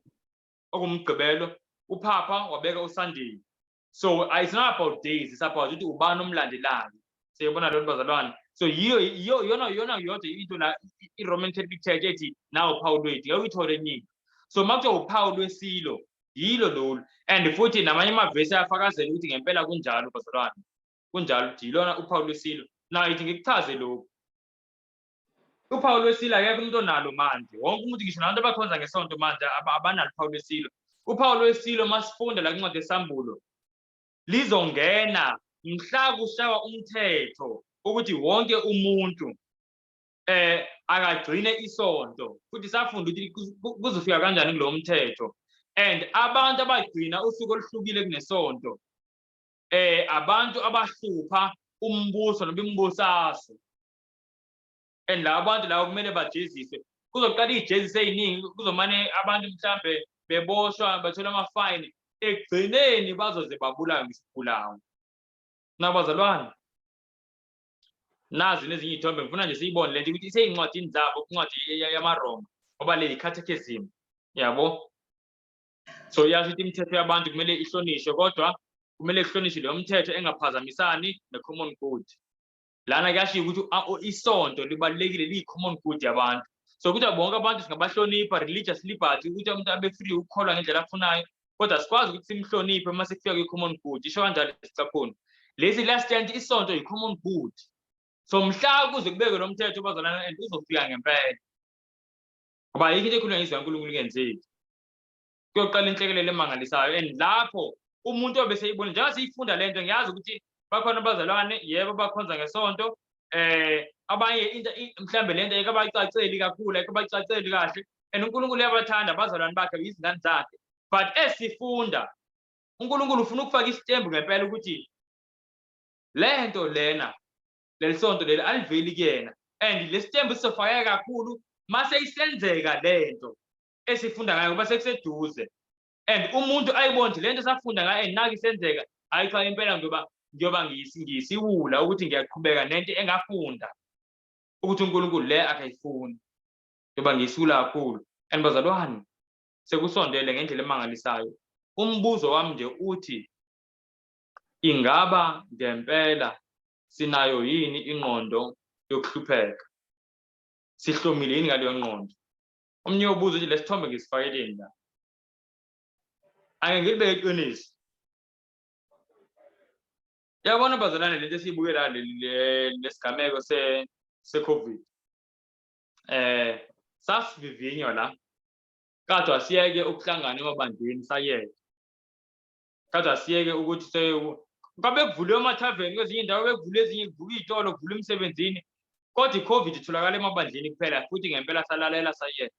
okumgqibelo, uphapha wabeka uSunday. So it's not about days, it's about ukuthi ubani omlandelayo. Siyibona leyo nto, bazalwane? So yiyo yiyo yona yona yodwa into la i-Roman Catholic Church ethi nawo uphawu lwethu. Ngeke uyithole enye into. So uma kuthiwa uphawu lwesilo, yilo lolu. And futhi namanye amavesi ayafakazela ukuthi ngempela kunjalo, bazalwane, kunjalo, ukuthi yilona uphawu lwesilo. Now ithi ngikuchaze lokhu. Uphawu lwesilo akekho umuntu onalo manje. Wonke umuntu, ngisho nabantu abakhonza ngesonto manje, abanalo uphawu lwesilo. Uphawu lwesilo, masifunda la kwincwadi yesambulo. Lizongena mhla kushawa umthetho ukuthi wonke umuntu akagcine isonto, futhi safunda ukuthi kuzofika kanjani kulo mthetho. And abantu abagcina usuku oluhlukile kunesonto, abantu abahlupha umbuso noma imbusazwe, and labo bantu labo kumele bajeziswe. Kuzoqala iy'jeziso ey'ningi, kuzomane abantu mhlambe beboshwa, bathola ama-fine, ekugcineni bazoze babulawe ngesibulawo. Nabazalwane, nazi nezinye iy'thombe, ngifuna nje siyibone lento ukuthi isey'ncwadini zabo, incwadi yamaRoma, ngoba le yi-catechism, yabo. So iyasho ukuthi imithetho yabantu kumele ihlonishwe, kodwa kumele kuhlonishwe leyo mthetho engaphazamisani ne-common good. Lana kuyashiwo ukuthi isonto libalulekile, liyi-common good yabantu. So ukuthi bonke abantu singabahlonipha, religious liberty, ukuthi umuntu abe free ukukholwa ngendlela afunayo, kodwa sikwazi ukuthi simhloniphe uma sekufika kwi-common good. Isho kanjalo isicaphuni lesi last stand, isonto yi-common good. So mhla kuze kubekwe lo mthetho, bazalwane, and uzofika ngempela, ngoba ayikho into ekhulunywa ngizwe kaNkulunkulu ingenzeki. Kuyoqala inhlekelele emangalisayo, and lapho umuntu obe seyibona njengoba siyifunda lento, ngiyazi ukuthi bakhona abazalwane, yebo, bakhonza ngesonto, abanye into mhlambe lento ayike abayicaceli kakhulu, ayike abayicaceli kahle, and uNkulunkulu uyabathanda abazalwane bakhe, izingane zakhe. But esifunda, uNkulunkulu ufuna ukufaka isitembu ngempela ukuthi lento lena, leli sonto leli aliveli kuyena, and lesitembu sizofakeka kakhulu mase isenzeka lento esifunda ngayo, ngoba sekuseduze, and umuntu ayibone nje lento esafunda ngayo and naki isenzeka. Hayi cha, impela ngiyoba ngiyisiwula ukuthi ngiyaqhubeka nento engafunda ukuthi uNkulunkulu le akayifuni, ngiyoba ngiyisiwula kakhulu. And bazalwane, sekusondele ngendlela emangalisayo. Umbuzo wami nje uthi, ingaba ngempela sinayo yini ingqondo yokuhlupheka? Sihlomile yini ngaleyo ngqondo? Omnye ubuza ukuthi lesithombe ngisifakeleni la. Ake ngilibeke iqiniso. Yabona bazalwane, lento esiyibukela lesigameko se-COVID. Sasivivinywa la. Kodwa asiyeke ukuhlangana emabandleni, sayeke. Kodwa asiyeke ukuthi kwabe kuvuliwe amathaveni kwezinye indawo, bekuvuliwe ezinye, kuvuka iy'tolo, kuvulwe emsebenzini. Kodwa i-COVID itholakala emabandleni kuphela, futhi ngempela salalela, sayeka.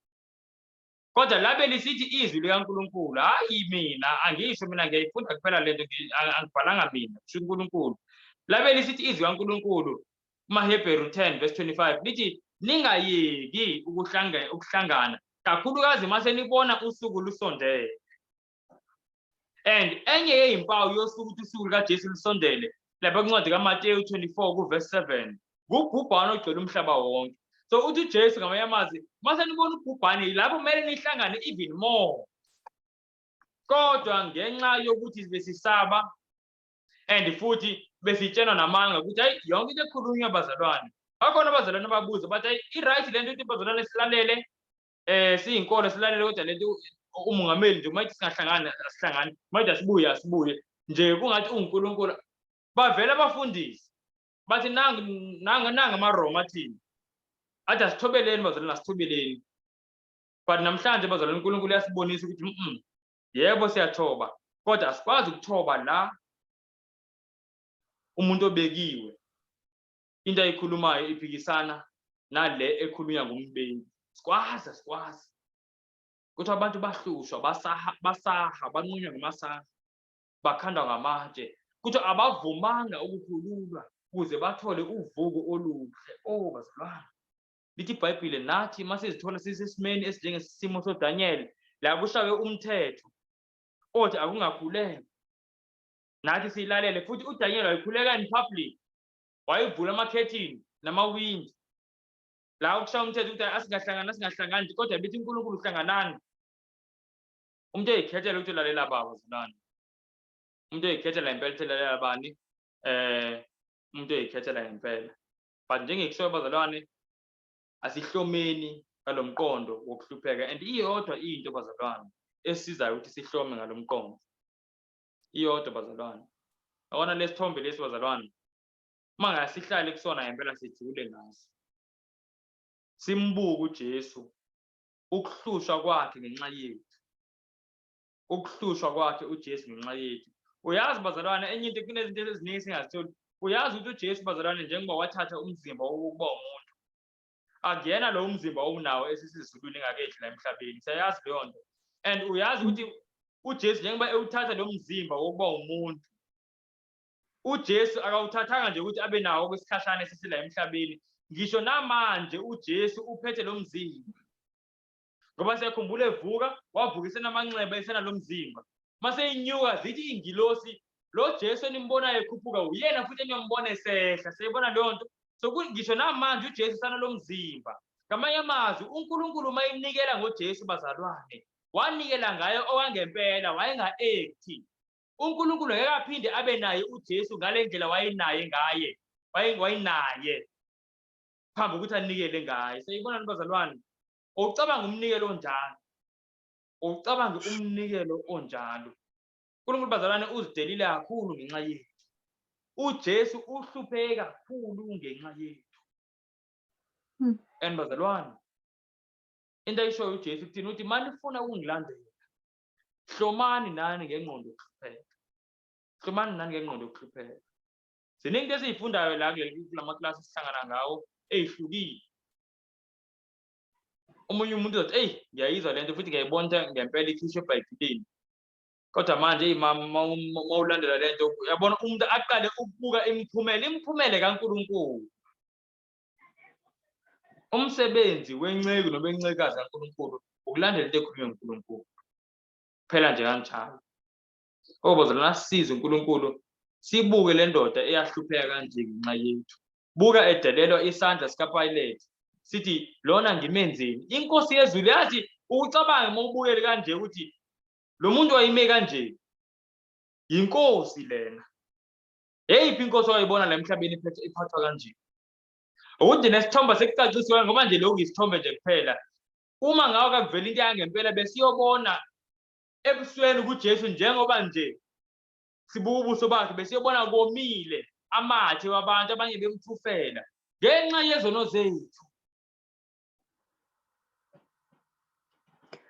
Kodwa labe lisithi izwi likaNkulunkulu, hhayi mina, angisho mina, ngiyayifunda kuphela lento, angibhalanga mina, kusho uNkulunkulu. Labe lisithi izwi likaNkulunkulu kumaHebheru 10 verse 25, lithi ningayeki ukuhlangana, kakhulukazi mase nibona usuku lusondele. And enye yeyimpawu yosuku ukuthi usuku lukaJesu lusondele, lapha kwincwadi kaMateyu 24 kuverse 7, ngubhubhane ogcwele umhlaba wonke. So uthi uJesu ngamanye amazwi, mase nibona ubhubhane, lapho kumele nihlangane even more. Kodwa ngenxa yokuthi besisaba, and futhi besitshenwa namanga ukuthi hayi, yonke into ekhulunywa abazalwane, bakhona abazalwane ababuza bathi hayi, i-right lento ukuthi bazalwane silalele, siyinkolo silalele, kodwa lento umongameli nje uma singahlangani asihlangani, manje asibuye asibuye nje kungathi uNkulunkulu. Bavela abafundisi bathi nangu nangu nanga amaRoma athini, athi asithobeleni bazalwane, asithobeleni. But namhlanje bazalwane, uNkulunkulu uyasibonisa ukuthi yebo siyathoba, kodwa asikwazi ukuthoba la umuntu obekiwe into ayikhulumayo iphikisana nale ekhulunywa ngumbeki. Sikwazi, asikwazi ukuthi abantu bahlushwa, basaha, basaha, banqunywa ngamasaha, bakhandwa ngamatshe, kuthi abavumanga ukukhululwa ukuze bathole uvuko oluhle. Oh bazalwane, lithi iBhayibhile nathi masizithola sisesimeni esinjengesimo soDaniel, la kushaywe umthetho othi akungakhuleka, nathi siyilalele. Futhi uDaniel wayikhuleka in public, wayevula amakhethini namawindi la ukushaya umthetho ukuthi asingahlangani, asingahlangani, kodwa bethi uNkulunkulu hlanganani. Umuntu eyikhethela ukuthi ulalela baba, bazalwane, umuntu eyikhethela impela ukuthi ulalela bani, umuntu eyikhethela ngempela. But njengekushoyo bazalwane, asihlomeni ngalomqondo wokuhlupheka. And iyodwa into bazalwane esizayo ukuthi sihlome ngalomqondo, iyodwa bazalwane. Yabona lesithombe lesi bazalwane, uma ngasihlale kusona ngempela, sijule ngaso, simbuke uJesu, ukuhlushwa kwakhe ngenxa yethu, ukuhlushwa kwakhe uJesu ngenxa yethu. Uyazi bazalwane, enye into, kunezinto eziningi singazitholi. Uyazi ukuthi uJesu bazalwane, njengoba wathatha umzimba wokuba umuntu, akuyena lo mzimba owunawo esisezulwini engakehli la emhlabeni. Siyayazi leyo nto. And uyazi ukuthi uJesu njengoba ewuthatha lo mzimba wokuba umuntu, uJesu akawuthathanga nje ukuthi abe nawo kwesikhashana esisila emhlabeni. Ngisho namanje uJesu uphethe lo mzimba, ngoba siyakhumbula evuka, wavuka esenamanxeba, esenalo mzimba. Mase inyuka zithi ingilosi, lo Jesu enimbonayo ekhuphuka uyena futhi eniyombona esehla. Siyayibona leyo nto. So ngisho namanje uJesu sanalo mzimba. Ngamanye amazwi, uNkulunkulu uma enikela ngoJesu bazalwane, wanikela ngaye owangempela, wayenga-acti. uNkulunkulu ngeke aphinde abe naye uJesu ngale ndlela wayenaye ngaye, wayenaye phambi ukuthi anikele ngaye. Siyayibona bazalwane, ucabanga umnikelo onjalo, ucabanga umnikelo onjalo. uNkulunkulu bazalwane uzidelile kakhulu ngenxa yethu. uJesu uhlupheke kakhulu ngenxa yethu. And bazalwane, into ayishoyo uJesu kuthina uthi, manifuna ukungilandela, hlomani nani ngengqondo yokuhlupheka, hlomani nani ngengqondo yokuhlupheka. Ziningi into esiyifundayo la kulama klasi esihlangana ngawo eyihlukile. Omunye umuntu uzothi, eyi, ngiyayizwa lento futhi ngiyayibona ngempela ikhishwe eBhayibhelini, kodwa manje eyi, ma ulandela lento, uyabona, umuntu aqale ukubuka imiphumela kaNkulunkulu. Umsebenzi wenceku noma encekazi kaNkulunkulu ukulandela into ekhulunywe nguNkulunkulu kuphela nje kanjalo. Oh bazalwane, asisize uNkulunkulu sibuke le ndoda eyahlupheka kanje ngenxa yethu. Buka edelelwa isandla sikaPilate, sithi lona ngimenzeni? Inkosi yezulu yathi, ucabange uma ubukele kanje ukuthi lo muntu wayime kanje, yinkosi lena. Yeyiphi inkosi owayibona la emhlabeni iphathwa kanje? Ukuthi nesithombe sekucacisiwe, ngoba nje lokhu isithombe nje kuphela. Uma ngawe kakuvela into yangempela, besiyobona ebusweni kuJesu, njengoba nje sibuka ubuso bakhe, besiyobona komile amathe wabantu abanye bemthufela ngenxa yezono zethu,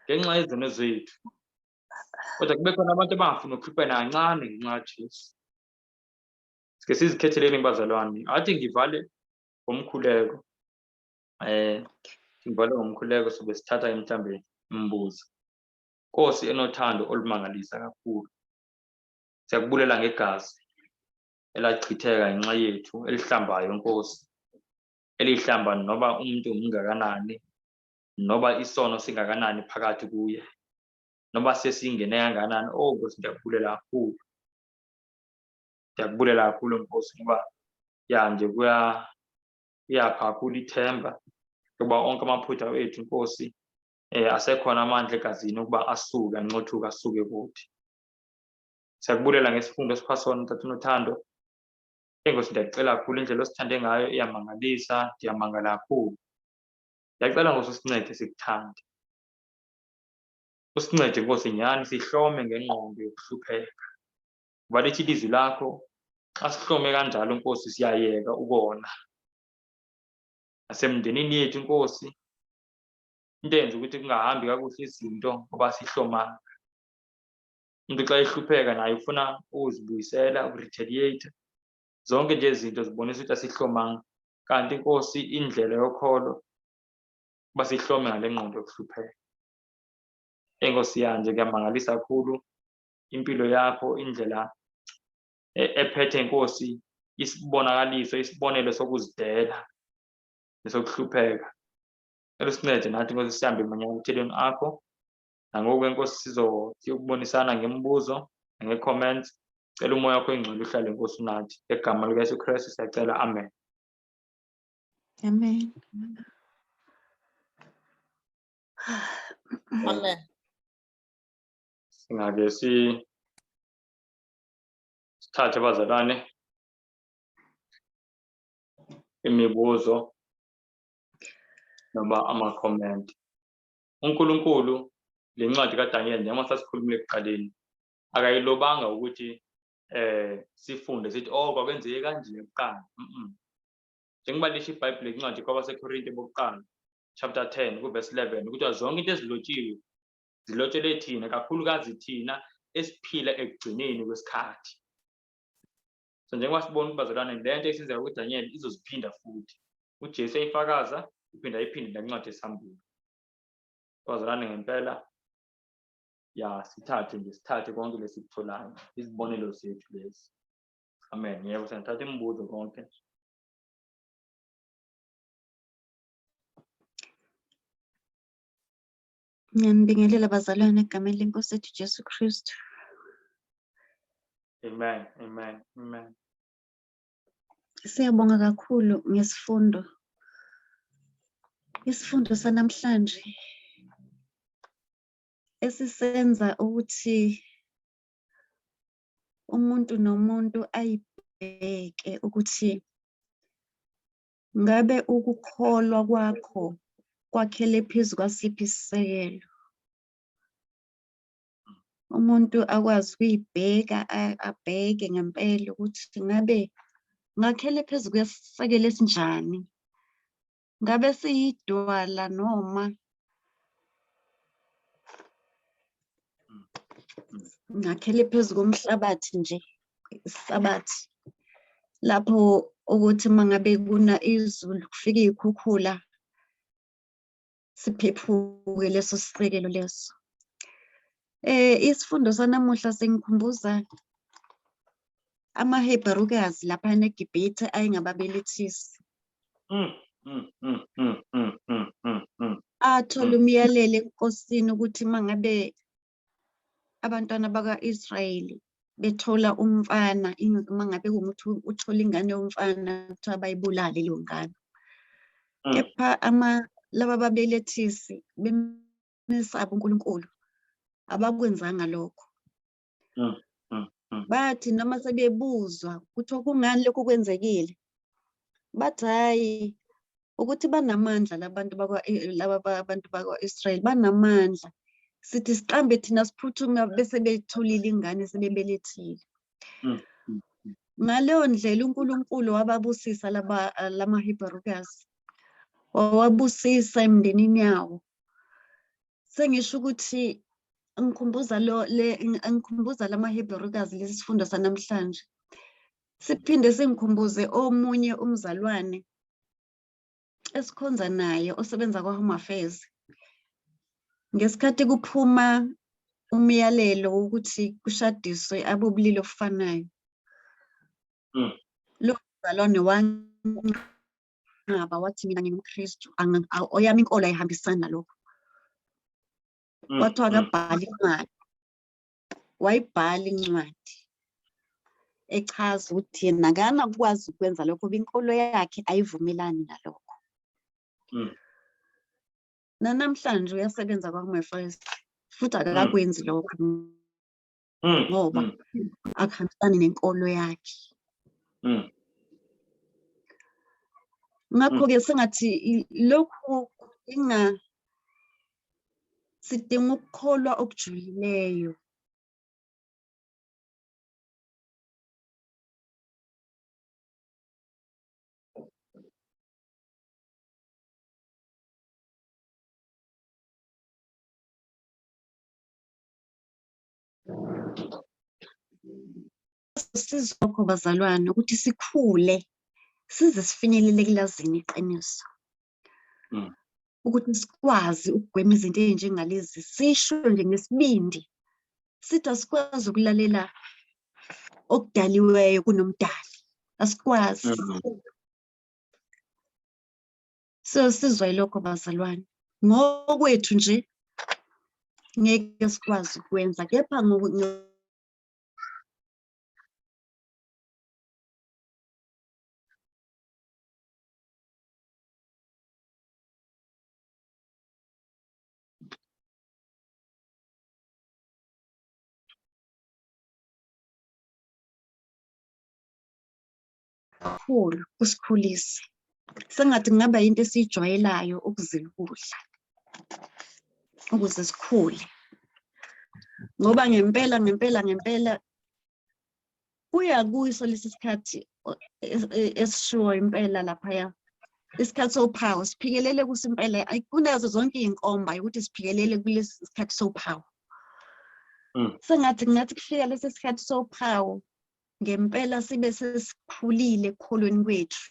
ngenxa yezono zethu. Kodwa kube khona abantu abangafuni ukuhlupheka kancane ngenxa kaJesu. Sike sizikhetheleni bazalwane. Athi ngivale ngomkhuleko, ngivale ngomkhuleko, sobe sithatha mhlambe imibuzo. Nkosi enothando olumangalisa kakhulu, siyakubulela ngegazi elachitheka ngenxa yethu, elihlambayo Nkosi, elihlamba noba umuntu umngakanani, noba isono singakanani phakathi kuye, noba sesingene kangakanani. Oh Nkosi, ngiyakubulela kakhulu, ngiyakubulela kakhulu Nkosi, ngoba ya nje kuyapha kakhulu ithemba yokuba onke amaphutha ethu Nkosi, asekhona amandla egazini ukuba asuke, ancothuke, asuke kuthi. Siyakubulela ngesifundo esipha sona, Tata unothando. Enkosi, ndiyakucela kakhulu, indlela osithande ngayo iyamangalisa, ndiyamangala kakhulu. Ndiyacela Nkosi usincede sikuthande, usincede Nkosi nyhani sihlome ngengqondo yokuhlupheka, ngoba lithi ilizwi lakho xa sihlome kanjalo Nkosi siyayeka ukona. Nasemndenini yethu Nkosi, into eyenza ukuthi kungahambi kakuhle izinto ngoba sihlomanga. Umuntu xa ehlupheka naye ufuna ukuzibuyisela, ukuretaliate. Zonke nje izinto zibonisa ukuthi asihlomanga, kanti Nkosi indlela yokholo kuba sihlome ngale ngqondo yokuhlupheka. Enkosi yanje kuyamangalisa kakhulu impilo yakho, indlela ephethe Nkosi isibonakaliso, isibonelo sokuzidela nesokuhlupheka. Cela usincede nathi Nkosi sihambe emanyathelweni akho. Nangoku Nkosi siyokubonisana ngemibuzo nange-comments. Cela umoya wakho oyingcwele uhlale Nkosi unathi. Ngegama likaYesu Kristu siyacela, amen.
Amen.
Amen.
Singake sithathe bazalwane imibuzo noma ama-comment. uNkulunkulu le ncwadi kaDaniel, njengoba sasikhulumile ekuqaleni, akayilobanga ukuthi sifunde sithi, oh, kwakwenzeke kanje kuqala. Njengoba lisho iBhayibheli incwadi kwabaseKorinte bokuqala chapter 10 kuverse 11 ukuthi zonke into ezilotshiwe zilotshelwe thina, kakhulukazi thina esiphila ekugcineni kwesikhathi. So njengoba sibona ukuthi bazalwane, le nto esenzeka kuDaniel izoziphinda futhi. UJesu eyifakaza, uphinda ayiphinde le ncwadi yeSambulo. Bazalwane, ngempela ya, sithathe nje, sithathe konke lesikutholayo, izibonelo zethu lezi. Amen. Yebo, siyathatha imibuzo konke.
Ngiyanibingelela bazalwane egameni lenkosi yethu Jesu Kristu.
Amen. Amen. Amen.
Siyabonga kakhulu ngesifundo. Isifundo sanamhlanje esisenza ukuthi umuntu nomuntu ayibheke ukuthi ngabe ukukholwa kwakho kwakhele phezu kwasiphi isisekelo. Umuntu akwazi ukuyibheka, abheke ngempela ukuthi ngabe ngakhele phezu kwesisekelo esinjani, ngabe siyidwala noma ngakhele phezu komhlabathi nje, isihlabathi lapho ukuthi mangabe kuna izulu kufika iy'khukhula siphephuke leso sisekelo leso. Isifundo sanamuhla sengikhumbuza amaHebherukazi lapha eGibhithe ayengababelethisi. Athola umyalelo enkosini ukuthi mangabe abantwana bakwa-Israyeli bethola umfana, mangabe kungukuthi uthola ingane yomfana, kuthiwa bayibulale leyo ngane. Kepha laba babelethisi bemesaba uNkulunkulu, abakwenzanga lokho. Bathi noma sebebuzwa ukuthi kungani lokhu kwenzekile, bathi hhayi, ukuthi banamandla labantu bakwa, laba abantu bakwa-Israyeli banamandla, sithi siqambe thina siphuthume bese betholile ingane sebebelethile. Ngaleyo ndlela uNkulunkulu wababusisa laba lamaHebherukazi, wawabusisa emndenini yawo. Sengisho ukuthi ngikhumbuza lo le ngikhumbuza lamaHebherukazi lesi sifundo sanamhlanje. Siphinde singikhumbuze omunye umzalwane esikhonza naye osebenza kwa-Home Affairs. Ngesikhathi kuphuma umyalelo wokuthi kushadiswe abobulili obufanayo. Lo mzalwane wanqaba wathi mina ngingumKristu, oyami inkolo ayihambisani nalokho. Kwathiwa akabhali incwadi. Wayibhala incwadi echaza ukuthi yena akanakukwazi ukwenza lokho, ngoba inkolo yakhe ayivumelani nalokho. Nanamhlanje uyasebenza kwa-Home Affairs futhi akakwenzi lokho ngoba akuhambisani nenkolo yakhe. Ngakho-ke sengathi lokhu inga sidinga ukukholwa okujulileyo. Sizokho bazalwane ukuthi sikhule size sifinyelele kulazini iqiniso. Ukuthi sikwazi ukugwema izinto ezinjengalezi, sisho nje ngesibindi sithi asikwazi ukulalela okudaliweyo kunomdali, asikwazi. So sizwa yilokho bazalwane, ngokwethu nje ngeke sikwazi ukwenza, kepha kakhulu kusikhulise, sengathi kungaba into esiyijwayelayo ukuzila ukudla ukuze sikhule, ngoba ngempela ngempela ngempela kuya kuso lesi sikhathi esishiwo impela laphaya, isikhathi sophawu siphikelele kuso impela, kunazo zonke iy'nkomba ukuthi siphikelele kulesi sikhathi sophawu. Sengathi kungathi kufika lesi sikhathi sophawu ngempela sibe sesikhulile ekukholweni kwethu.